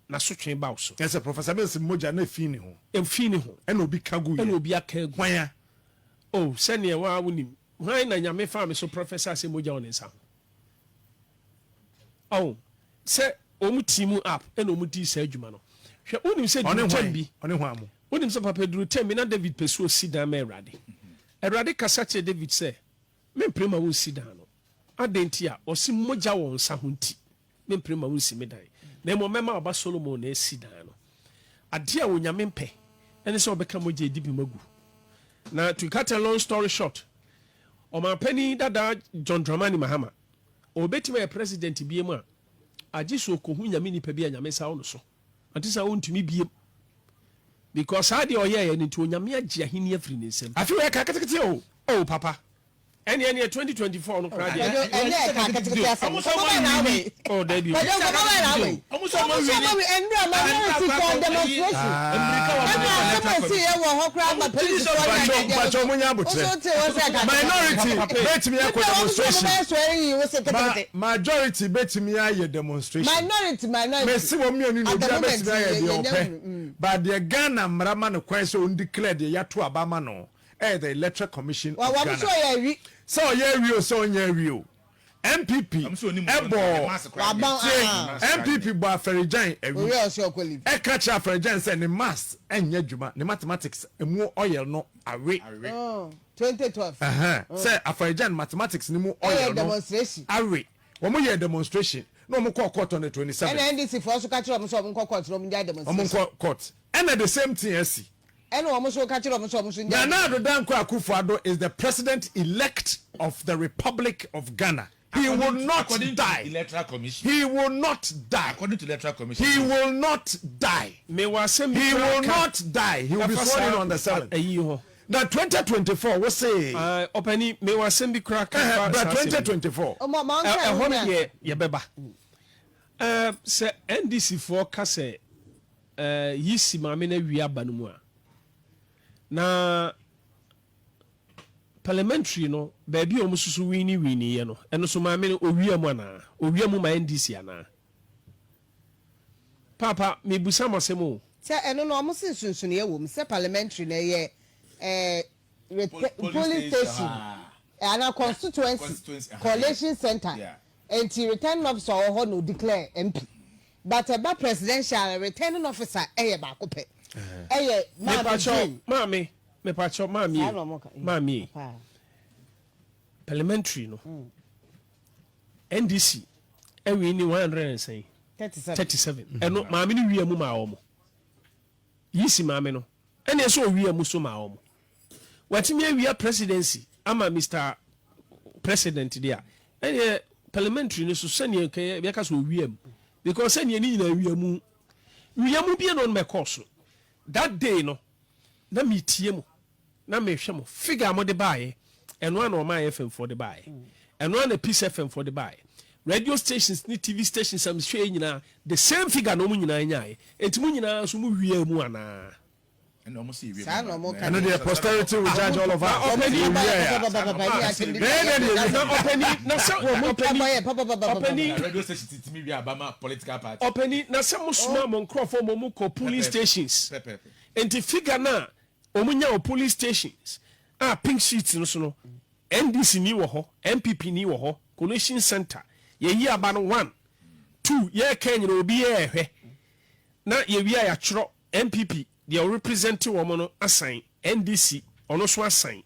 n'asotwe ba wo so. Ɛsɛ Professor Mills mogya na efi ne ho. Efi ne ho. Ɛna obi ka gu yɛ. Ɛna obi aka agu. Hwan a? Oh, sɛdeɛ waa wonim. Hwan na Nyame faa me so prophesy sɛ mogya wɔ ne nsa ho? Oh, sɛ wɔn team up ɛna wɔn dii saa adwuma no. Hwɛ, wonim sɛ Ɔne duru hwan? tɛm bi, Ɔne hwan mo? wonim sɛ papa duru tɛm bi na David pɛ sɛ ɔsi dan ma Awurade. Awurade kasa kyerɛ David sɛ, mempere ma wonsi dan no. Adɛn nti a? Ɔse mogya wɔ wo nsa ho nti. Mempere mma wonsi me dan, na mmom mɛma wo ba Solomon na asi dan no. Adeɛ a Onyame mpɛ ne sɛ ɔbɛka mogya adi bem agu. Na to cut a long story short, Ɔmanpanin dada John Dramani Mahama, ɔbɛtumi ayɛ president biem a, agye sɛ ɔkɔhu Nyame nipa bi a Nyame nsa wɔ no so. Ɔnte saa ɔntumi biem. Because saa adeɛ a ɔyɛeɛ no nti Onyame agye ahenni afiri ne nsam. Afei ɛka ketekete o. Oh papa. Ɛneɛ neɛ 2024 no koraa deɛ. Kwadwo ɛnyɛ ɛka ketekete asɛm. Nkɔmɔ bɛn na awɔ yi? Oh dabi o. Kwadwo nkɔmɔ bɛn na awɔ yi? Ɔmo sɛ ɔmo wi ɛnura minority fɔ demonstration. Ɛna asɛm a esi yɛ wɔ hɔ koraa ma polisi fɔ ne adeɛ Mpakyɛ mpakyɛ ɔmo nya abotrɛ. Woso te hɔ sɛ ɛka Minority betumi akɔ Nipa wɔn sɛ ɔmo demonstration. bɛyɛ sɔre yi wose Ma ketekete. majority betumi ayɛ demonstration. Minority minority. Mesi wɔn mmienu nyinaa At the obiara moment betumi ayɛ yɛ deɛ yɛ nya ɔpɛ. hunu. Mm. But deɛ Ghana mmara ma no kwan sɛ ɔndeclare deɛ yɛato aba ama no ɛyɛ the Electoral Commission Wa of wɔn Ghana. so ɔyɛ awi. Sɛ ɔyɛ awie o sɛ ɔnyɛ awie o, NPP ɛbɔɔ Wabɔn tie ah. NPP bɔ Afɛregyan awi Owie a ɔsɛ ɔkɔ leave. ɛka kyerɛ Afɛregyan sɛ ne maths ɛnyɛ adwuma, ne mathematics emu oil no awe. Oh, 2012. Ɛhɛn, sɛ Afɛregyan mathematics no mu Ɛyɛ oil no demonstration. awe. Wɔn yɛɛ demonstration na wɔn kɔɔ court on the 27th. Ɛna NDC foɔ nso ka kyerɛ wɔn sɛ wɔn nkɔ court na wɔn ngyae Wɔn demonstration. nkɔ court. Ɛna the same thing asi. Ɛna wɔn nso ka kyerɛ wɔn sɛ wɔn nso ngyae. Nana Addo Dankwa Akufo-Addo is the president elect of the Republic of Ghana. He will not According to die. Electoral Commission. He will not die. According to Electoral Commission. He will not die. Mewɔ asɛm bi He koraa will ka not die. He will be ɛfa sworn in saa on the 7th. ayi yi ho. Na 2024 wo se. Ae, ɔpani, mewɔ asɛm bi koraa ka Ɛhɛ, fa bra saa asɛm yi ho. 2024. Ɔmo ma ɔnka Ɛ, ɛho ɛhɔ no ne deɛ ansa. yɛbɛba. Ɛ, sɛ NDC foɔ ka sɛ Ɛɛ Yisi maame no awie aba no mu a, na parliamentary no baabi a wɔn soso wini wini yɛ no, ɛno so maame no owia mu anaa? Owia mu ma NDC anaa? Paapa, mebusa mo asɛm o. Sɛ ɛno no wɔn se nsonsonoeɛ wɔ mu sɛ parliamentary no ɛyɛ ɛɛ polling station anaa constituency collation centre nti returning officer a ɔwɔ hɔ na ɔdeclare MP but ɛba presidential a returning officer yɛ baako pɛ ɛyɛ Maame Jane. Maame, mepakyɛw maame Saa na wɔn ka. maame yi parliamentary no NDC ɛwin ni 100 and sɛn 37 ɛno maame no wia mu maa wɔn. Yisi maame no ɛna ɛsɛ owia mu so maa wɔn. Watumi awia presidency ama Mister President deɛ a, ɛneɛ parliamentary no so sɛdeɛ nka yɛka sɛ owia mu because sɛdeɛ ne nyinaa wia mu wia mu bie no mɛkɔɔ so that day no na metie mu Na mehwɛ mo figure a mode baeɛ, ɛno ara na Ɔman FM foɔ de baeɛ, ɛno ara na Peace FM foɔ de baeɛ. Radio stations ne TV stations a mehwɛeɛ nyinaa, the same figure na wɔn nyinaa nyaeɛ. Enti mo nyinaa nso mo wiaa mu anaa? Saa na wɔn ka Ɛno deɛ posterity will judge all of us. Na ɔpani, Yɛwie a. na ɔpani, na sɛ ɔpani, ɔpani, ɔpani, na sɛ mo soma mo nkorɔfoɔ ma wɔn kɔ polling stations, enti figure no a Wɔn nya wɔ polling stations a pink sheets no so no, NDC ni wɔ hɔ, NPP ni wɔ hɔ, collation centre, yɛyi aba no one, two, yɛreka nyina obi ɛɛhwɛ, na yɛwie a yɛatwerɛ NPP deɛ ɔrepresente wɔn no asan, NDC ɔno nso asan.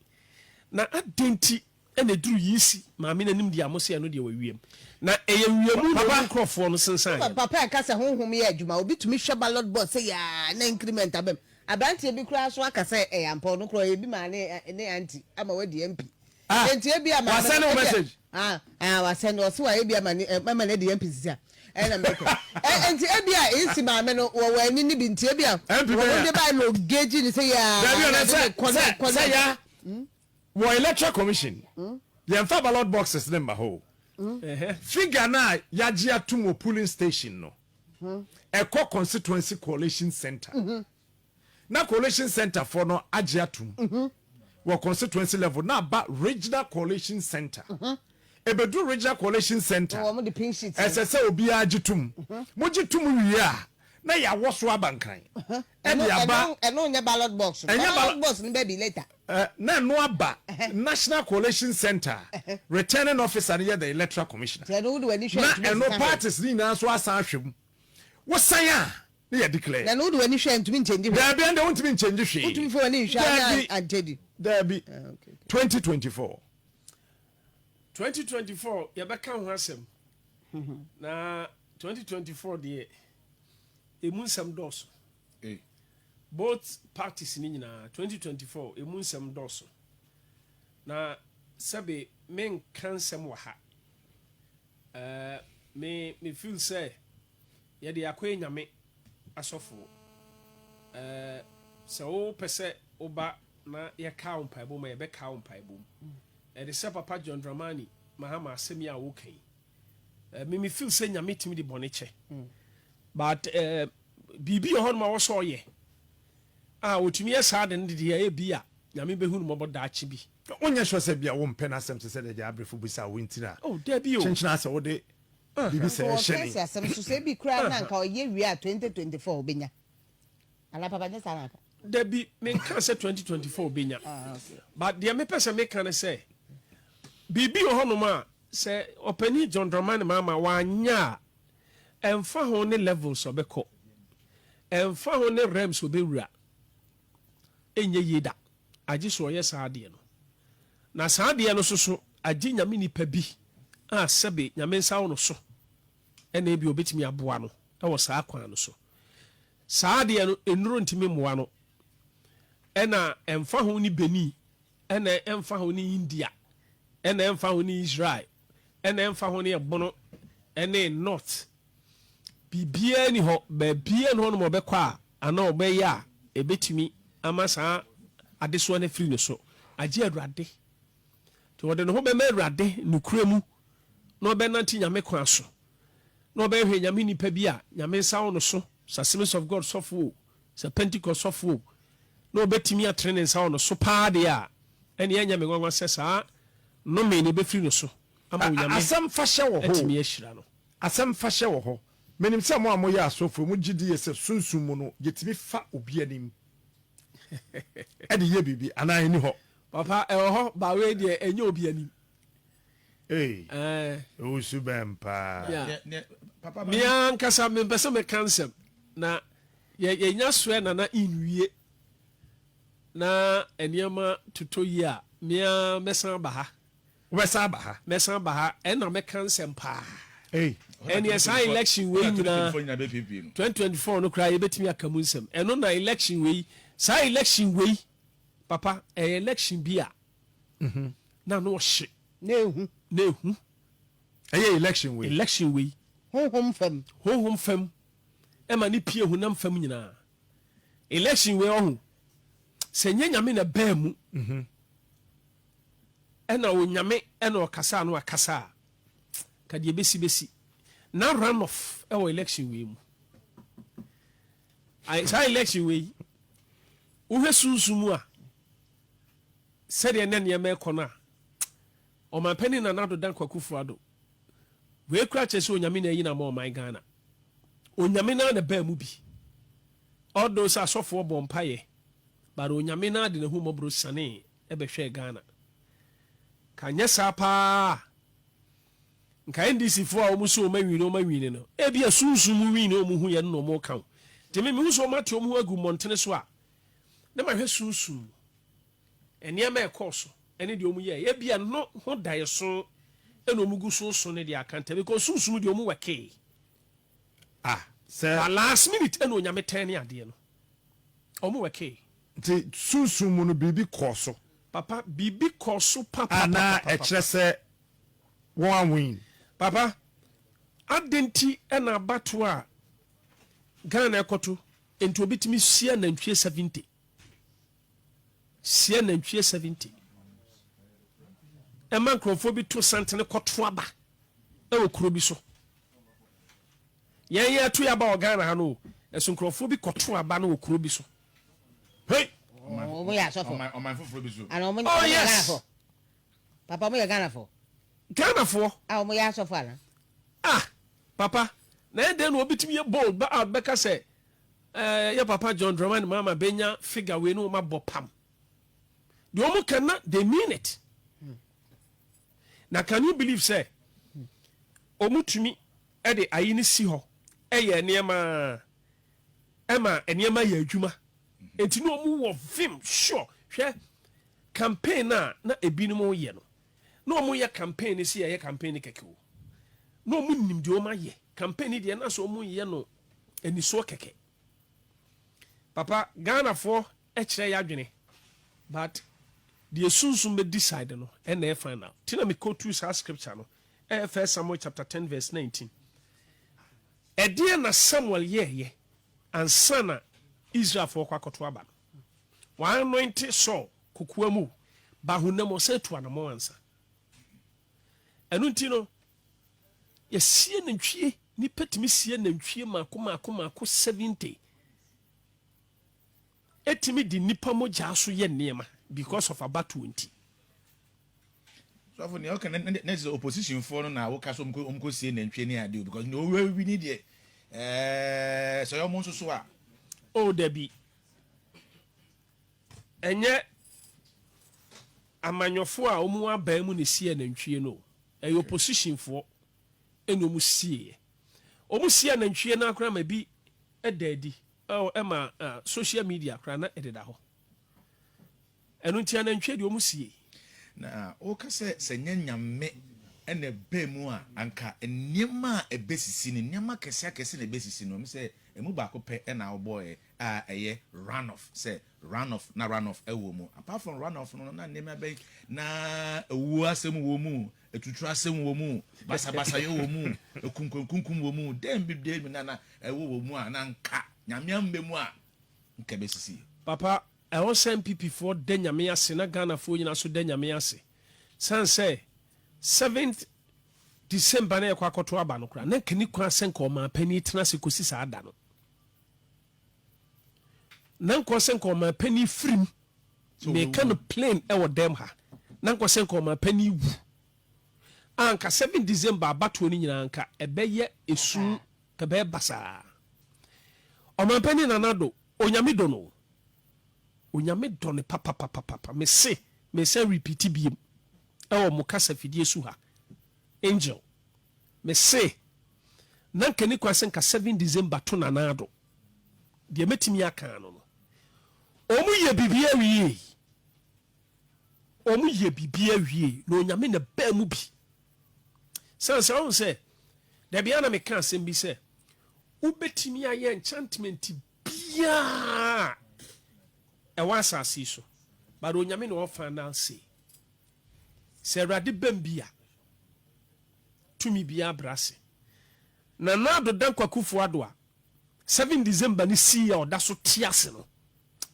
Na adɛn nti Ɛna ɛduru Yisi maame no anim deɛ a, mose ɛno deɛ wawia mu. Na ɛyɛ wiamu na ɔmu nkorɔfoɔ no sensan yɛ no. Papa ɛka sɛ honhom yɛ adwuma, obi tumi hwɛ ballot box sei aa na increment aba mu. Abranteɛ bi koraa nso aka sɛ ɛyɛ ampa ɔno koraa ɔyɛ bi maa ne ne aunty ama wadi MP. Ah, Enti ebia maame wasɛne no wo ebia message? ah ah wasɛne ɔse wayɛ bi ama ne ama no adi MP sisi a ɛna mɛkɛ. Ɛ enti ebia esi maame no wɔwɔ ani ne bi nti ebia MP wɔn bɛyɛ. de bae na ɔgauge ne sɛ yaa Dabi na ɔnɛ de sɛ ne kɔ ne sɛ kɔ sɛ ne ya wɔ electoral commission yɛnfa ballot boxes ne mma hɔ o. Figure no a yagye atum wɔ polling station no ɛkɔ constituency collation centre na collation centre foɔ no agye atum wɔ constituency level na aba regional collation centre. Ɛbɛduru regional collation centre Wɔn de pink sheet no. ɛsɛ sɛ obiara gye tom. Mogye tom wie a na yɛawɔ so aba Nkran Ɛno ɛde aba ɛno ɛno nyɛ ballot box no. Ɛnyɛ Ballot ballot box no bɛbi later. Na ɛno aba National Collation Centre a returning officer no yɛ the electoral commissioner. Nti ɛno wode w'ani hwɛ Na a ntumi ɛno nsesa hwee. parties no nyinaa nso asan ahwɛ mu. Wosan a na yɛ declare. Na ɛno wode w'ani hwɛ a ntumi nkyɛngye hwee. Daabi ɛnde wontumi nkyɛngye hwee. Wotumi fa w'ani nhwɛ a na Daabi ankyɛdi. daabi Ah, okay, okay. 2024. 2024 yɛbɛka ho asɛm na 2024 deɛ ɛmu nsɛm dɔɔso. Both parties no nyinaa 2024 ɛmu nsɛm dɔɔso. Na sɛbe menka nsɛm wɔ ha. Eh, me me feel sɛ yɛde akɔyɛ Nyame asɔfoɔ. Eh, sɛ wopɛ sɛ woba na yɛkaa wo mpaebɔ mu a, yɛbɛkaa wo mpaebɔ mu. Ɛde sɛ Papa John Dramani Mahama asɛm yi a woka yi, eh, me me feel sɛ Nyame tumi de bɔne kyɛ. But eh, biribi wɔ hɔnom a ɔwɔ sɛ ɔyɛ a ɔtumi yɛ saa de no deɛ ebi a Nyame bɛhu no mmɔbɔ daakye bi. Wonyɛ sure sɛ bia wompɛ n'asɛm te sɛ deɛ Agya Abrefo bisaa wo nti na Oh, dabi o. kyenkyena sɛ wode biribi sɛɛ Nka hyɛ ɔka ne. si asɛm so sɛ ebi koraa na nka ɔyɛ wie a 2024 ɔbɛnya. Anaa papa nyɛ saa na aka? Dabi, menkaa sɛ 2024 ɔbɛnya. Ah, okay. But deɛ mepɛ sɛ meka ne sɛ, biribi wɔ hɔnom a sɛ Ɔpanin John Dramani Mahama wanyɛ a, Ɛmfa ho ne levels ɔbɛkɔ, ɛmfa ho ne realms ɔbɛwura, ɛnyɛ yie da, agye sɛ ɔyɛ saa adeɛ no. Na saa adeɛ no soso, agye Nyame nipa bi a sɛbe Nyame nsa wɔ no so ɛna ebia ɔbɛtumi aboa no wɔ saa kwan no so. Saa adeɛ no, nnuro ntumi mmoa no. Ɛna ɛmfa ho ne Benin, ɛna ɛmfa ho ne India, ɛna ɛmfa ho ne Israel, ɛna ɛmfa ho ne ɛbono ɛne north, biribiara nni hɔ, baabiara nni hɔ nom ɔbɛkɔ a anaa ɔbɛyɛ a ɛbɛtumi ama saa adesoa no afiri ne so, agye Awurade. Nti ɔde ne ho bɛma Awurade nokorɛ mu na ɔbɛnante Nyame kwan so na ɔbɛhwɛ Nyame nipa bi a Nyame nsa wɔ no so, sɛ Assemblies of God sɔfo o, sɛ Pentecost sɔfo o, na ɔbɛtumi atene ne nsa wɔ no so paa deɛ a, ɛnneɛ ɛnyɛ me nwanwa sɛ saa nnome no bɛfiri no so ama Onyame Asɛm fahyɛ wɔ hɔ atumi o. ahyira no. Asɛm fahyɛ wɔ hɔ. Menim sɛ mo a moyɛ asɔfoɔ, mogye die sɛ sunsum mu no, yɛtumi fa obi anim de yɛ biribi, anaa ɛnni hɔ? Papa, ɛwɔ hɔ, but wei deɛ ɛnyɛ obi anim. Ei, Ɛɛ. wo su bɛn paa. Yeah. Ne, papa, Me ankasa mempɛ sɛ mɛka nsɛm na yɛ yɛnya soɛ nana nwie na nneɛma totɔ yie a me ara mɛsan aba ha. Wobɛsan aba ha? Mɛsan aba ha ɛna mɛka nsɛm paa. Ei. Ɛneɛ saa election wei nyinaa 2024 no koraa yɛbɛtumi aka mu nsɛm. Ɛno na election wei saa election wei papa ɛyɛ election bi a na ano ɔhye. Na ehu. Na ehu. Ɛyɛ election wei. Election wei. Honhom fam. Honhom fam ɛma ne pie honam fam nyinaa. Election wei ɔho sɛ nyɛ Nyame na ɛbaa mu ɛna Onyame ɛna ɔkasa ano akasa a ka deɛ bɛsi bɛsi. Na run off ɛwɔ election wei mu. Saa election wei wohwɛ sunsum mu a sɛdeɛ na nneɛma ɛkɔ no a Ɔmanpanin Nana Addo Dankwa Akufo Addo wei koraa kyerɛ sɛ Onyame na ayi no ama ɔman Ghana. Onyame no ara na ɛbaa mu bi. Although sɛ asɔfoɔ bɔɔ mpaeɛ but Onyame no ara de n'ahummɔborɔ sianee bɛhwɛɛ Ghana. Nka anyɛ saa paa a, nka NDC foɔ a wɔn se wɔn awini wɔn awini no, ebia sunsum mu wini a wɔn huiɛ no na wɔn reka o. Nti me mehu sɛ wɔn ate wɔn ho agu mmɔntene so a, na mahwɛ sunsum mu nneɛma a ɛkɔɔ so. ɛne deɛ wɔn yɛɛ. Ebia no ho daeɛso ɛna wɔn gu so so ne deɛ aka ntam because sunsum deɛ wɔn wɛkee. Ah, sɛ. But last minute ɛna Onyame tɛn ne adeɛ no. Wɔn wɛkee. Nti sunsum mu no biribi kɔɔ so. Papa, biribi kɔɔ so A na papapapapapa. ɛkyerɛ sɛ wɔn a win. Papa, adɛn nti na abatoɔ a Ghana ɛkɔto nti obi tumi sie anantwie 70? Sie anantwie 70. Ɛma nkurɔfoɔ bi to santene kɔto aba ɛwɔ kuro bi so. Yɛn yɛto yɛ aba wɔ Ghana ha no o, ɛso nkurɔfoɔ bi kɔto aba no wɔ kuro bi so. Hey! Ɔmo yɛ asɔfo. Ɔman foforɔ bi so. Ana ɔmo Oh yɛ yes. Ghanafoɔ. Papa ɔmo yɛ Ghanafoɔ. Ghanafoɔ. A ɔmo yɛ asɔfo ana? Ah! Papa, na ɛyɛ dɛn na obi tumi yɛ bold ba out bɛka sɛ eh, yɛ papa John Dramani Mahama bɛnya figure wei ne wɔn abɔ pam. Deɛ wɔn ka na they mean it. Na can you believe sɛ wɔn tumi de ayi no si hɔ yɛ nneɛma ɛma nneɛma yɛ adwuma. Nti na wɔn wɔ vim sure. Hwɛ campaign a na ebinom yɛ no. Na wɔn yɛ campaign no sɛ yɛyɛ campaign no kɛkɛ o. Na wɔn nim deɛ wɔn ayɛ. Campaign no deɛ na sɛ wɔn yɛ no anisoɔ kɛkɛ. Papa, Ghanafoɔ kyerɛ yɛ adwene but deɛ sunsum bɛ decide no ɛna ɛyɛ final. Ti na me quote saa scripture no ɛyɛ First Samuel chapter 10 verse 19. Ɛdeɛn na Samuel yɛɛyɛ ansa na Israelfoɔ kɔ akɔto aba no? Wɔanointe Saul kokoa mu ba honam ɔsan tu anamɔn ansa. Ɛno nti no, yɛsie nantwie, nipa tumi sie nantwie mako mako mako 70. Ɛtumi de nipa mogyaa so yɛ nneɛma because of abatoɔ nti. Sɔfo nea ɔka na na sɛ opposition foɔ no na woka so ɔmo kɔ sie nantwie ne adeɛ o because nea ɔwɔ wi ne deɛ ɛɛ sɛ ɔmo nso so a. Oh dabi. Ɛnyɛ amanyɔfoɔ a wɔn abaa mu na ɛsi anantwie no o. Ɛyɛ opposition foɔ ɛna wɔn sieɛ. Wɔn sie anantwie no ara koraa ma bi da adi ɛma social media koraa na ɛdeda hɔ. Ɛno nti anantwie deɛ wɔn sie. Na woka sɛ sɛ nyɛ Nyame na ɛbaa mu a anka nneɛma a ɛbɛsisi no, nneɛma akɛse akɛse na ɛbɛsisi no, ɛmu sɛ ɛmu baako pɛ na wobɔɔɛ a ɛyɛ run off, sɛ run off na run off ɛwɔ mu. Apart from run off no, na nneɛma bɛn na owuo asɛm wɔ mu, atuturo asɛm wɔ mu, basabasayɛ wɔ mu, ekunkumkunkum wɔ mu, dɛn bi dɛn bi na na ɛwɔ wɔ mu a na anka Nyame ammɛ mu a nka ɛbɛsisi. Papa, Ɛwɔ sɛ NPP foɔ da Nyame ase na Ghana foɔ nyinaa nso da Nyame ase sane sɛ seventh December na yɛkɔ akɔto aba no koraa na nka ni kwan sɛ nka ɔmanpanin tena ase kɔsi saa da no. Na nka ɔsɛ nka ɔmanpanin firim, meka no plain ɛwɔ dɛm ha, na nka ɔsɛ nka ɔmanpanin wu. A nka 7 December abatoɔ no nyinaa nka ɛbɛyɛ esu, nka ɛbɛyɛ basaa. Ɔmanpanin Nana Addo, Onyame dɔ no o. Onyame dɔ no papapapapa. Me se, me san repeat biem ɛwɔ mo kasa fidie su ha. Angel, me se, na nka ni kwan sɛ nka 7 December to Nana Addo. Deɛ mɛtumi aka ano no, ɔmo yɛ biribi awie. Ɔmo yɛ biribi awie na Onyame na baa mu bi. Sane sɛ, ɔhu sɛ, dabi a na meka asɛm bi sɛ, Wobɛtumi ayɛ enchantment biara a ɛwɔ asase yi so, but Onyame na ɔwɔ final say. Sɛ Awurade bam bi a, tumi biara brɛ ase. Nana Addo Dankwa Akufo Addo a 7 December no sii a ɔda so te ase no,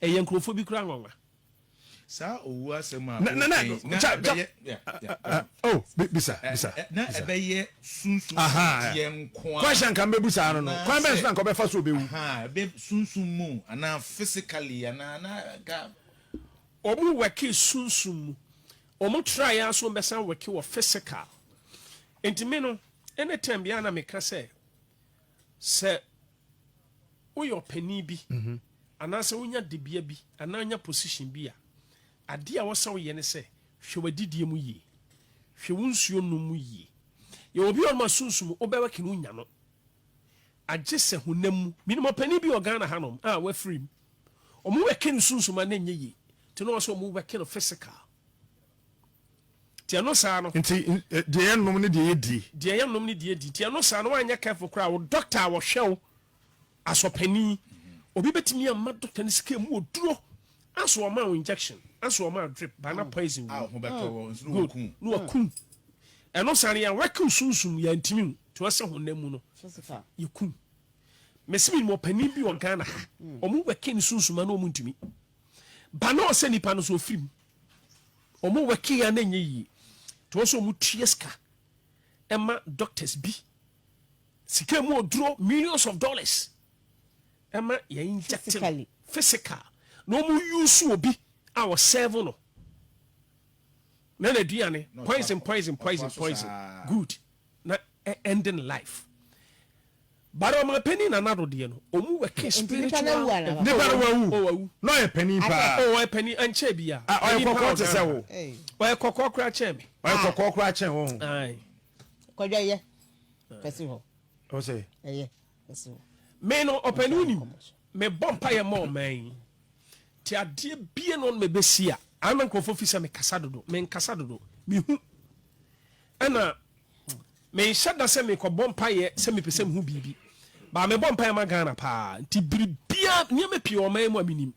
ɛyɛ nkurɔfoɔ bi koraa nwanwa. Saa owu asɛm a Na na na woka yi, na ja ja ɛbɛyɛ yeah, yeah, uh, oh bisa bisa na bisa. ɛbɛyɛ sunsum Aha. deɛ nko a. Question nka mbɛbu saa no no. Kwan bɛn so na nka ɔbɛfa so ɔbɛwu? Aha, ɛbɛ sunsum mu anaa physically anaa na nka. Wɔn wɛke sunsum mu. Wɔn try ara so wɔn bɛsan wɛke wɔ physical. Nti me no, anytime biara na meka sɛ, sɛ woyɛ ɔpanin bi anaasɛ wonya dibea bi anaa wonya position bi a, adeɛ a ɛwɔ sɛ woyɛ ne sɛ, hwɛ w'adidie mu yie, hwɛ wo nsuo nom mu yie. Yɛwɔ obi wɔ hɔnom a sunsum wobɛwɛke no wonya no, agye sɛ honam mu. Menim ɔpanin bi wɔ Ghana hanom a wafiri mu. Wɔwɛke no sunsum a na ɛnyɛ yie, nti na ɔwɔ sɛ wɔwɛke no physical. Nti ɛno saa no. Nti deɛ yɛnom ne deɛ yɛdie. Deɛ yɛnom ne deɛ yɛdi. Nti ɛno saa no woanyɛ careful koraa a, wo doctor a ɔhwɛ wo Asɔpanin, obi bɛtumi ama doctor no sika mu oduro aso ɔma wo injection aso ɔma wo drip ba na poison A wɔ ho bɛtɔ wɔ nso mu. na Good wɔku. na wakum. Ɛno saa no yɛn wɛkew sunsum yɛntumi wu nti ɔsɛ honam mu no yɛkum. Mese menim ɔpanin bi wɔ Ghana ha ɔmo wɛke ne sunsum a na ɔmo ntumi ba na ɔsɛ nipa no so ɔfiri mu ɔmo wɛke ya na ɛnyɛ yie nti ɔsɛ ɔmo tua sika ɛma doctors bi Sika mu oduro millions of dollars ɛma yɛn inject no physical na wɔn use obi a ɔsɛɛvo no na n'aduane poison poison poison poison good na ending life but ɔmo panyin na nado deɛ no ɔmo wɛke spiritual nipa no wawu ɔwawu na ɔyɛ panyin paa ɔwɔ ɔyɛ panyin ɛnkyɛn bi ya ɔyɛ kɔkɔɔ te sɛ wo ɔyɛ kɔkɔɔ koraa kyɛn mi ɔyɛ kɔkɔɔ koraa kyɛn wo Kwadwo ɛyɛ fɛsi hɔ. Ɔsɛ. Ɛyɛ fɛsi hɔ. Me no ɔpɛni wonim mebɔ mpaeɛ ma ɔman yi nti adeɛ bie no mebɛsi a ama nkurɔfoɔ fi sɛ mekasa dodo menkasa dodo mehu ɛna menhyɛ da sɛ mekɔbɔ mpaeɛ sɛ mepɛ sɛ mehu biribi baa mebɔ mpaeɛ ma Ghana paa nti biribia nneɛma pii ɔman mu a menim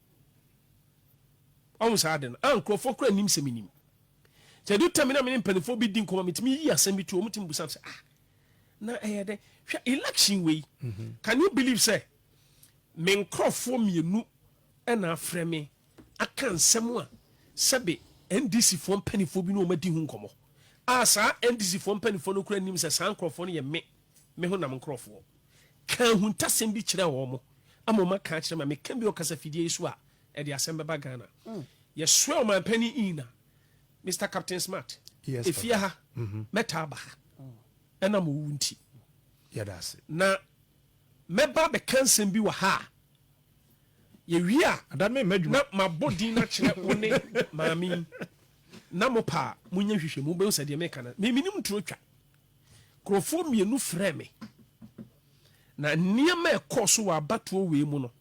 ɔhu saa ade no a nkurɔfoɔ kora nim sɛ menim Sɛ ɛdu tɛm bi na me ne mpanimfoɔ bi di nkɔmmɔ, metumi yi asɛm bi to wɔn, tumi bisa sɛ, ah, na ɛyɛ dɛ. Hwɛ election wei, mhm. can you believe sɛ me nkurɔfoɔ mmienu ɛna afrɛ me aka nsɛm a sɛbe NDC foɔ mpanimfoɔ bi ne wɔn adi ho nkɔmmɔ a saa NDC foɔ mpanimfoɔ no kura nim sɛ saa nkurɔfoɔ no yɛ me me ho nam nkurɔfoɔ ka ahuntasɛm bi kyerɛ wɔn ama wɔn aka akyerɛ ma meka bi ɔkasa fidie yi so a ɛde asɛm bɛba Ghana. Mm. Yɛsoɛ ɔmanpanin in a, Mister Captain Smart, Yes, efie papa. ha, mɛtaa aba ha ɛnam owu nti. Yɛda ase. Na mɛba abɛka nsɛm bi wɔ ha a, yɛwie a, Ada me mma adwuma. na mabɔ din no akyerɛ wo ne maame yi, na mopɛ a monyɛ nhwehwɛmu, mobɛhu sɛ deɛ meka no, me menim nturo twa. Nkurɔfoɔ mmienu frɛɛ me, na nneɛma a ɛkɔɔ so wɔ abatoɔ wei mu no,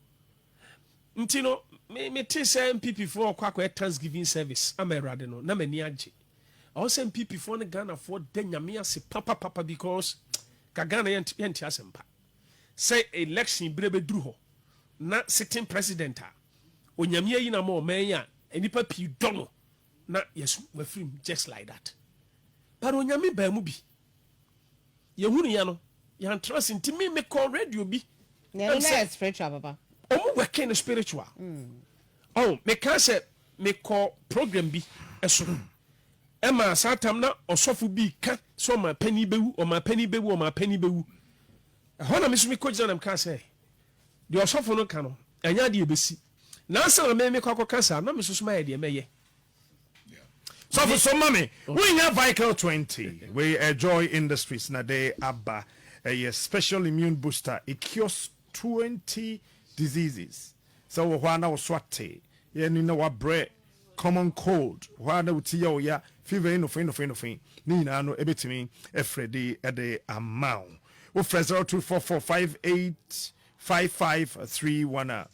Nti no, me metee sɛ NPP foɔ rekɔ akɔyɛ thanksgiving service ama Awurade no, na m'ani agye. Ɛwɔ sɛ NPP foɔ ne Ghana foɔ da Nyame ase papapapa because ka Ghana yɛnte yɛnte asɛmpa. Sɛ election berɛ bɛduru hɔ na sitting president a Onyame ayi no ama ɔman yi a nnipa pii dɔ no na yɛso wafiri mu just like that. But Onyame baa mu bi. Yɛhunu yɛ no, yɛantra ase nti me mekɔɔ radio bi. Na ɛno na yɛ spiritual papa. Ɔmo working no spiritual. Oh, mekaa sɛ mekɔ program bi so ɛma saa tam na ɔsɔfo bi ka sɛ ɔma panin bɛwu, ɔma panin bɛwu, ɔma panin bɛwu. Ɛhɔ na me nso mekɔ gyina na mekaa sɛ deɛ ɔsɔfo no ka no ɛnyɛ adeɛ ɛbɛsi. Na ansa na me mekɔ akɔka saa na me nso so mayɛ deɛ mɛyɛ. Sɔfo so ma me wohia Vical 20 wei ɛ Joy Industries na de aba ɛyɛ special immune booster it cures 20 diseases sɛ wɔ hɔ a na wo so ate yɛ ni na wabrɛ common cold hɔ a na wo ti yɛ wo ya fever yi nofei nofei nofei ne nyinaa no ɛbɛtumi ɛfrɛ de ɛde ama wo wofrɛ 024458 5531 a,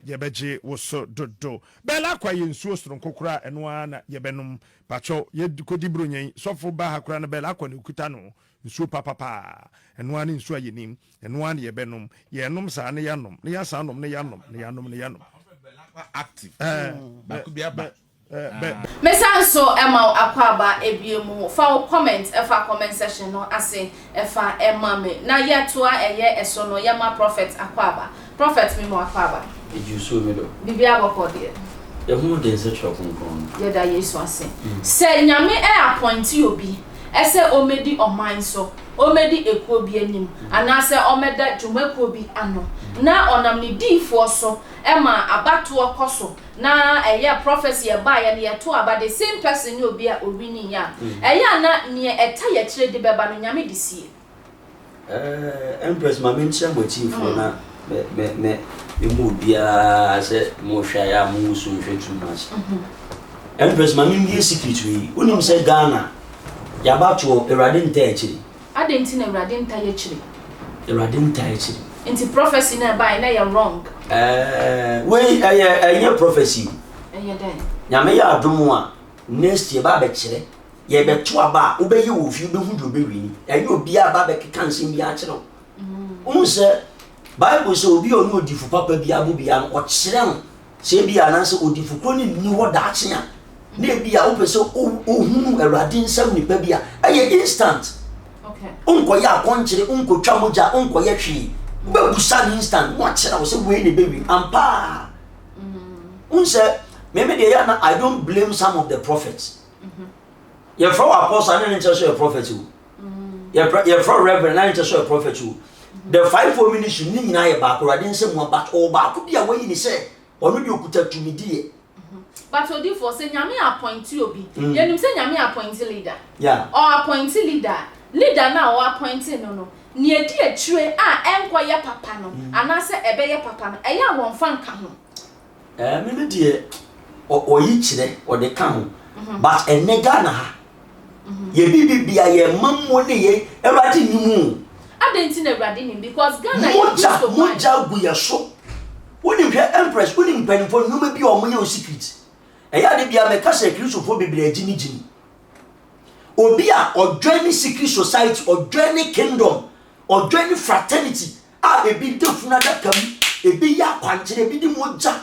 yɛbɛgye wo so dodo. Bɛɛla akwa yɛ nsuo soronko koraa ɛno ara na yɛbɛnom. Pakyɛw yɛkɔdi bronya yi, sɔfo ba ha koraa no bɛɛla akwa na ɔkuta no. Nsuo papapaa. Ɛno ara ne nsuo a yɛnim. Ɛno ara na yɛbɛnom. Yɛnom saa na yɛanom, na yɛasan anom, na yɛanom, na yɛanom, na yɛanom. Active. Ɛɛ, Baako bi aba. bɛ, bɛ, bɛ. Mesan nso ma wo akwaaba ebie mu fa wo comment fa comment section no ase fa ma me na yɛ toa ɛyɛ ɛso no yɛ ma prophet akwaaba prophet me mo akwaaba. Edwo suo me dɔ. Biribiara bɔkɔɔ deɛ. Yɛ ho den sɛ twerɛ kronkron no. Yɛda Yesu ase sɛ Nyame ɛ appointe obi sɛ ɔmɛdi ɔman so, ɔmɛdi ekuo bi anim, anaasɛ ɔmɛda dwumakuo bi ano, na ɔnam ne diifoɔ so ma abatoɔ kɔ so na ɛyɛ prophecy ɛbaeɛ no yɛto aba the same person ne obi a owinii a, ɛyɛ a na neɛ ɛta yɛkyerɛ de bɛba no Nyame de sie. Eh, Empress ma menkyerɛ mo atiefoɔ na me me me memu obiara sɛ mohwɛ a yɛ a mo so nhwɛ too much. Empress ma membie secret wei. Wonim sɛ Ghana yɛabatoɔ Awurade ntaa akyiri. Adɛn nti na Awurade nta yɛkyiri? Awurade ntaa akyiri. Nti prophecy no a ɛbaeɛ na ɛyɛ wrong? Ɛɛ wei ɛyɛ ɛnyɛ prophecy. Ɛyɛ dɛn? Nyame yɛ adom a next year ba abɛkyerɛ. Yɛbɛto aba a, wobɛyɛ wɔ fie, wobɛhu deɛ ɔbɛwini. Ɛnyɛ obiara ba bɛkeka nsɛm bi akyerɛ wo. Wohu sɛ Bible sɛ obi a ɔne odifo papa bi abɔ biara no, ɔkyerɛ no sɛ ebi anaasɛ odifo koro no nni hɔ daakye a, na ebi a wopɛ sɛ ohunu Awurade nsɛm nipa bi a, ɛyɛ instant. Wonkɔyɛ akɔnkyere, wonkɔtwa mogya, wonkɔyɛ hwee. Wobɛbusa no instant, na wakyerɛ wo sɛ wei na ɛbɛwin. Ampa. Wohu sɛ, me me deɛ yɛ na I don't blame some of the prophets. Yɛfrɛ wɔ apostle ne ne nkyerɛ sɛ yɛ prophet o. Yɛfrɛ wɔ reverend na ne nkyerɛ sɛ yɛ prophet o. The fivefold ministry ne nyinaa yɛ baako, Awurade nsɛm mu but ɔwɔ baako bi a wayi ne sɛ ɔno deɛ ɔkuta tumidie. But odifoɔ sɛ Nyame appointe obi, yɛnim sɛ Nyame appointe leader, ɔ appointe leader a, leader no a ɔ appointe no no, nea ɛdi akyire a ɛnkɔ yɛ papa no anaasɛ ɛbɛyɛ papa no, ɛyɛ a wɔnfa nka ho. Ɛɛ me me deɛ ɔyi kyerɛ ɔde ka ho but ɛnɛ Ghana ha yɛ bibi bia yɛ mammuo ne yɛ Awurade nim o. Adɛn nti na Awurade nim because Ghana yɛ Mogya Kristo man. mogya gu yɛ so. Wonim hwɛ Empress wonim mpanimfoɔ nneɛma bi a wɔyɛ o secret. Ɛyɛ ade bia mɛka sɛ Kristofoɔ bebree agyimi gyimi. Obi a ɔjoin ne secret society ɔjoin ne kingdom ɔjoin ne fraternity a ebi da funu adaka mu ebi yɛ akwankyerɛ ebi de mogya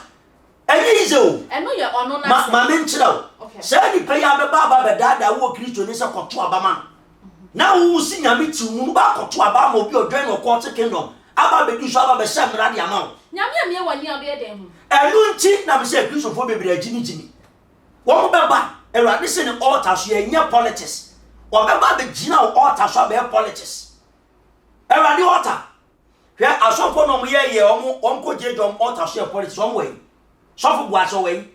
ɛnyɛ yize o. Ɛno yɛ ɔno Ma n'asɛm. ma menkyerɛ wo. Okay. Saa nipa yi abɛba aba abɛdaadaa wo wɔ Kristoni sɛ kɔto aba ma no. Na wo si Nyame tiw mu no ba akɔto aba ama obi a ɔjoin occultic kingdom aba abɛdi so aba abɛhyɛ mmara de ama wo. Nyame amie w'ani a wobɛyɛ dɛn ahu? Ɛno nti na mesɛ Akristofoɔ bebree agyimigyimi. Wɔn bɛba Awurade se ne altar so yɛnyɛ politics. Wɔbɛba abɛgyina wo altar so abɛyɛ politics. Awurade altar. Hwɛ asɔfoɔ na wɔn yɛ yɛ wɔn wɔn kɔ gyinagyina wɔn altar so yɛ politics wɔn wɔ yi. Sɔfo Boakye ɔwɔ yi.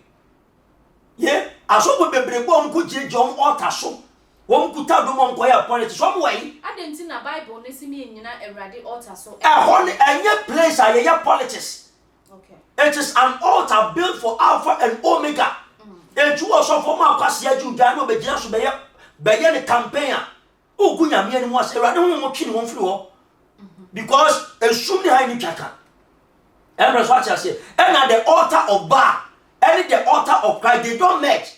Ye asɔfo bebree bɔ wɔn kɔ gyinagyina wɔn altar so. Wɔn kuta dom wɔn kɔ yɛ politics wɔn wɔ yi. Adɛn nti na Bible no se me nnyina Awurade altar so Ɛhɔ no ɛnyɛ place a yɛyɛ politics. Okay. It is an altar built for Alpha and Omega. Enti wɔ sɔfo ma akwasi agye odwan na ɔbɛgyina so bɛyɛ bɛyɛ ne campaign a wogu nyame anim ase awurade ho mo twe ne ho mfiri hɔ because esum ne han ne twa ka ɛmmerɛ so ate aseɛ ɛna the altar of Baal ɛne the altar of Christ they don't merge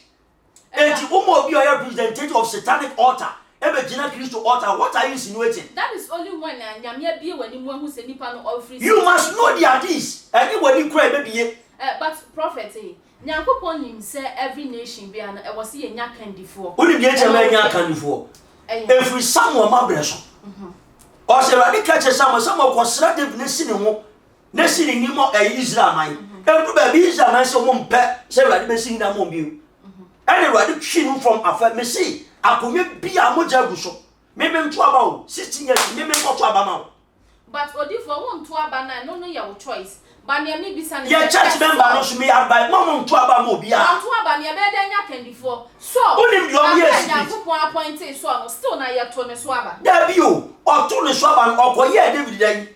enti woma obi a ɔyɛ representative of satanic altar ɛbɛgyina Kristo altar what are you insinuating That is only when a Nyame abie w'ani mu ahu sɛ nipa no ɔfiri you must know their deeds ɛne w'ani kura ɛbɛbie Eh, but prophet eh, Nyankopɔn nim sɛ every nation bia no ɛwɔ sɛ yɛnya kandifoɔ. Wonim deɛ nti a ɛma yɛnya akandifoɔ? Ɛyɛ. Ɛfiri Samuel ma berɛ so. Ɔsɛ Awurade ka kyerɛ Samuel, Samuel kɔsra David na si ne ho, na si ne nim ɛyɛ Israel man. Ɛduru baabi Israel man sɛ wɔn mpɛ sɛ Awurade bɛsi hene ama wɔn bio. Ɛna Awurade twi no from afɛ, mese akonnwa bi a mogya agu so. Me mento aba o, 16 years me menkɔto aba ma wo. But odifoɔ wo nto aba no a ɛno no yɛ wo choice but nea me bisa ne Yɛ sɛ church sɛ member no Saul nso me advice mo mo nto aba ma obiara. Wanto aba no yɛbɛyɛ dɛn anya akandifoɔ? Saul Wonim deɛ ɔmo yɛɛ aberɛ a secret. Nyankopɔn appointee Saul no still na yɛto ne so aba. Dabi o, ɔto ne so aba no ɔkɔyɛɛ David dɛn?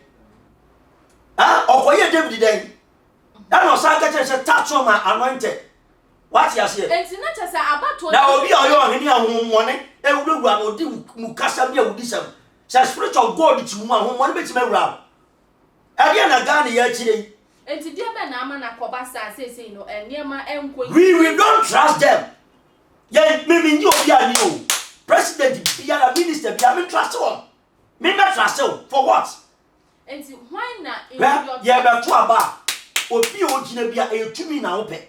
Ah, ɔkɔyɛɛ David dɛn? Ɛna ɔsan ka kyerɛ sɛ touch on my anointed. Wate aseɛ? Enti na kyerɛ sɛ abatoɔ Na no obi a ɔyɛ ɔhene a honhommɔne awurawura no ɔdi mu kasa bi awudisɛm. Sɛ spirit of God te wo mu a, honhommɔne bɛtumi awura wo. Ɛdeɛn na Ghana yɛ akyire yi? Enti deɛ bɛn na ama no akɔba saa seesei no nneɛma nkɔ yie? We we don't trust them. Yɛn me me nye obi ani o. President biara, minister biara, me trust wɔn. Me mɛ trust wo for what? Enti hwan na in Hwɛ, your trust? yɛbɛto aba a, obi a ogyina bi a ɛyɛ tumi na wopɛ.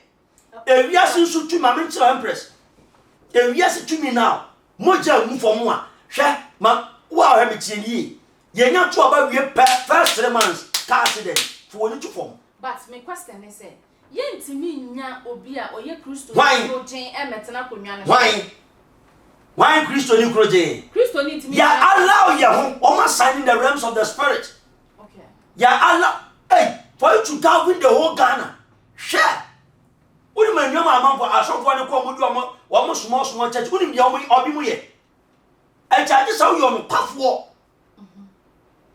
Ewiase nso tumi, ma menkyerɛ Empress. Ewiase tumi na mogya ngu fam a, hwɛ, ma wo a hwɛ me tie nie. Yɛnya to aba wie pɛ, first 3 months, car accident, fo w'ani to fam. But me question ne sɛ, yɛntumi nnya obi a ɔyɛ Kristoni Hwan? korogyen mmɛtena akonnwa no so? Hwan? Hwan Kristoni korogyen? Kristoni ntumi Yɛ nnyina allow yɛ ho, wɔn assign in the realms of the spirit. Okay. Yɛ allow, hey, for you to govern the whole Ghana. Hwɛ! Wonim anuam a amanfoɔ asɔfoɔ no kɔ wɔn di wɔn wɔn small small church. Wonim deɛ wɔn ɔbi mu yɛ. Ɛnti agye sɛ woyɛ ɔnokwafoɔ.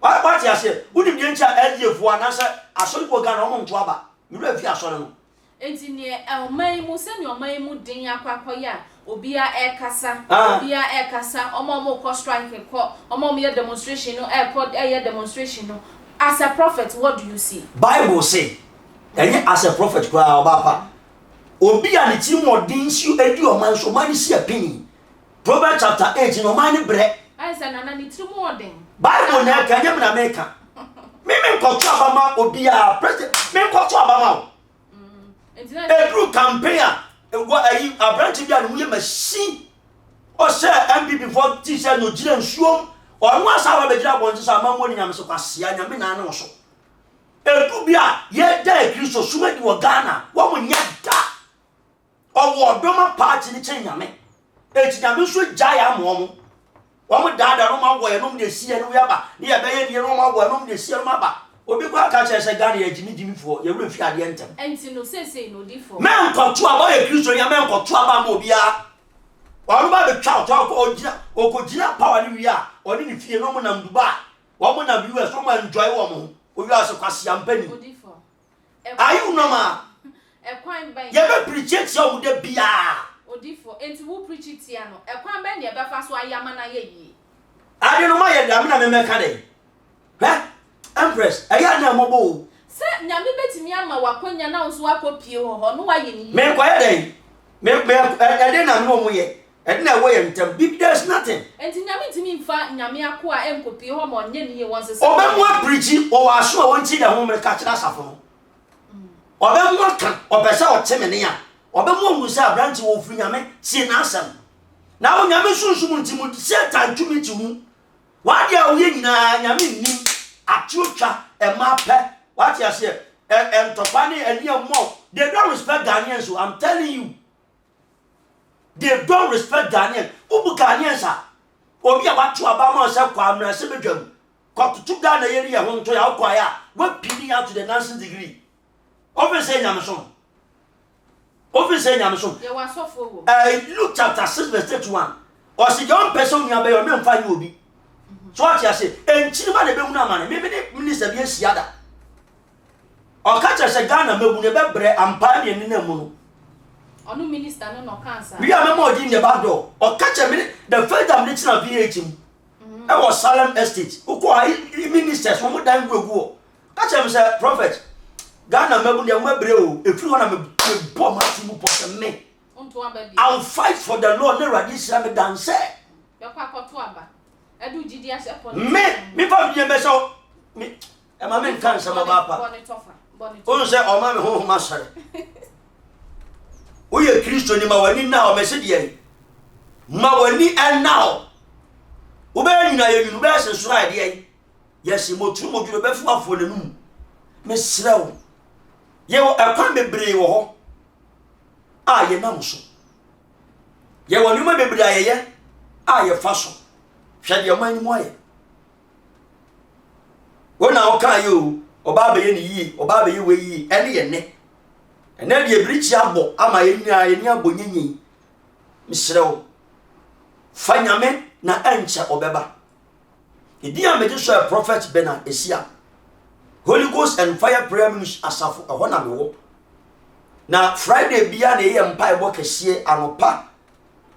Wate aseɛ? Wonim deɛ nti a LDA foɔ anaasɛ asɔrefoɔ Ghana wɔn nto aba. Mewura fi asɔre no. Enti neɛ ɔman yi mu sɛnea ɔman yi mu den akɔ akɔyɛ a obiara ɛrekasa, Ah. obiara ɛrekasa, wɔn a wɔrekɔ strike kɔ, wɔn a wɔyɛ demonstration no ɛrekɔ ɛyɛ demonstration no, as a prophet what do you see? Bible se, ɛnyɛ as a prophet koraa ɔbaa pa. Obi a ne tirim ɔden si edi ɔman so, ɔman no si apini. Proverbs chapter 8 no ɔman no brɛ. Ayɛ sɛ nana ne tiri mu ɔden. Bible na ɛka nyɛ me na meka. Me me nkɔto aba ma obiara president me nkɔto aba ma wo. Ɛduru campaign a wɔ ayi aberante bi a ne ho yɛ machine ɔhyɛ MPP foɔ t-shirt na ogyina nsuom ɔno asa aba bɛgyina abɔnten sɛ amammuo ne nyame so kwasea nyame na ne wo so. Ɛdu bi a yɛda Kristo som adi wɔ Ghana wɔn nyɛ da. Ɔwɔ ɔdɔ ma party no kyɛn Nyame. Enti Nyame nso agyae ama wɔn. Wɔn daadaa no wɔn awɔ yɛn nom de esi yɛn no aba ne yɛbɛyɛ ne yɛn wɔn awɔ yɛn nom de esi yɛn nom aba. Obi koraa ka kyerɛ sɛ Ghana yɛ gyimi gyimi foɔ yɛ werɛ fi adeɛ ntɛm. Enti no seesei no odifoɔ. Mɛnkɔto aba ɔyɛ Kristoni a mɛnkɔto aba ama obiara. Ɔno ba bɛtwa ɔto akɔ ɔgyina ɔkɔgyina power no wie a ɔne ne fie no wɔn nam Dubai wɔn nam US wɔn enjoy wɔn ho owiase kwasea mpanin. Odifoɔ. Are you normal? Ɛkwan bɛn. Yɛbɛ preachi atia wɔn da biara. Odifoɔ, enti wo preachi tia no, ɛkwan bɛn na yɛbɛfa so ayɛ ama no ayɛ yie? Ade no mayɛ dɛn, me na memmɛka dɛn? Hwɛ, Empress, ɛyɛ a na ɛmmɔbɔ o. Sɛ Nyame bɛtumi ama wo akwanya na wo nso woakɔ pie wɔ hɔ na woayɛ no yie. Menkɔyɛ dɛn? Me, me, ɛdeɛn na me ne wɔn yɛ? Ɛdeɛn na ɛwɔ yɛn ntam? Biribi, there is nothing. Enti Nyame ntumi mfa Nyame akoa nkɔpie hɔ ma ɔnyɛ no yie, wɔnsesa Ɔbɛmu wɔn. apirikyi, ɔwɔ aso a ɔntie deɛ Honhom reka kyerɛ asafo no. Ɔbɛmu aka, ɔpɛ sɛ ɔte me nne a, ɔbɛmu ahunu sɛ aberante wɔ ɔfiri Nyame, tie n'asɛm. Na wo Nyame sunsum nti mu, Satan tumi te wo mu. W'adeɛ a woyɛ nyinaa Nyame nnim, atuo twa, ɛma pɛ, wate aseɛ, ɛ, ntɔkwa ne ani ɛmmɔ. They don't respect Ghanaians o, I'm telling you. They don't respect Ghanaians. Wobu Ghanaians a, obi a wato aba ama sɛ kɔ amena sɛ bɛdwam, kɔtoto Ghana yɛ ne yɛ ho nto yɛ a wokɔeɛ a, woapini yɛ ato the nonsense degree. Wofiri sɛ nyamesom. Wofiri sɛ nyamesom. Yɛwɔ asɔfoɔ wɔ mu. Uh, Luke chapter 6 verse 31. Ɔsi deɛ ɔmpɛ sɛ onua bɛyɛ ɔno mfa nyɛ obi. So ɔte ase, nkyirima na ebɛhunu amane. Meme ne minister bi ahyia da. Ɔka kyerɛ sɛ Ghana mmabu no ɛbɛbrɛ ampaa ne ɛnenam mu no. Ɔno minister no na ɔkaa saa. Wia mɛma ɔdi ne ba dɔ. Ɔka kyerɛ me the first time ne tena VH mu. Ɛwɔ Salem Estate. Wokɔ ha ministers wɔn dan gu egu hɔ. Ka kyerɛ me sɛ prophet Ghana mmabu deɛ wɔn abrɛ o. Efiri hɔ na me bɔ m'ase mu pɔ sɛ me. I will fight for the Lord na Awurade nhyira me dan sɛ. Bɛkɔ akɔto aba. Ɛde wo gyidi ahyɛ politics Me mu. me fa me deɛ bɛsɛ me ɛma me nka nsɛm ɔbaa pa. Bɔ ne tɔfa. Bɔ ne Wohu tɔfa. sɛ ɔma me honhom asɔre. Woyɛ Kristoni ma w'ani nna hɔ mɛse deɛ ma w'ani nna hɔ. Wobɛyɛ nwunu ayɛ nwunu wobɛyɛ sensoro ayɛ deɛ yɛse moturu modwuro bɛfo afoɔ n'anum. Mesrɛ wo yɛwɔ ɛkwan bebree wɔ hɔ a yɛnam so. Yɛwɔ nneɛma bebree a yɛyɛ a yɛfa so. Hwɛ deɛ ɔman no mu ayɛ. Wo na wokaa yɛ o, ɔbaa bɛyɛ ne yie, ɔbaa bɛyɛ wei yie, ɛne yɛ nnɛ. Ɛnɛ deɛ birikyi abɔ ama yɛn nyinaa yɛn ani abɔ nyinyin. Mesrɛ wo, fa Nyame na ɛnkyɛ ɔbɛba. Edin a megye so yɛ Prophet Bernard Esiam. Holy Ghost and Fire Prayer Ministry asafo ɛhɔ na mewɔ. Na Friday biara na yɛyɛ mpaebɔ kɛseɛ anɔpa.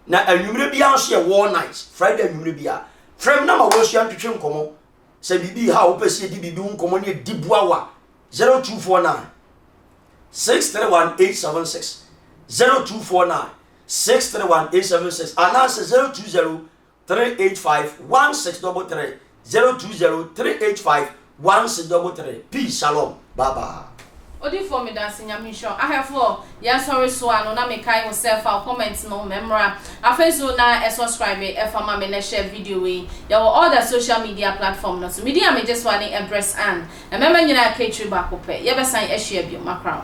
Na anwummerɛ biara nso yɛ war night. Friday anwummerɛ biara. Frɛ me na ma wɔasua ntwetwe nkɔmmɔ. Sɛ biribi ha a wopɛ sɛ yɛdi biribi ho nkɔmmɔ ne yɛdi boa wo a 0249 631 876 0249 631 876 anaasɛ 020 385 1633 020 385 1633 Peace Shalom bye bye. Odifoɔ medase Nyame nhyira wo. Ahwɛfoɔ yɛn sɔre so a no na me kae wo sɛ fa wo comment no mɛmra afei nso na ɛ subscribe ɛfa ma me na share video wei yɛwɔ all the social media platform no so me din a megye so a ne Empress Ann mmarima nyinaa ka akyiri baako pɛ yɛbɛsan ahyia bio makra wo.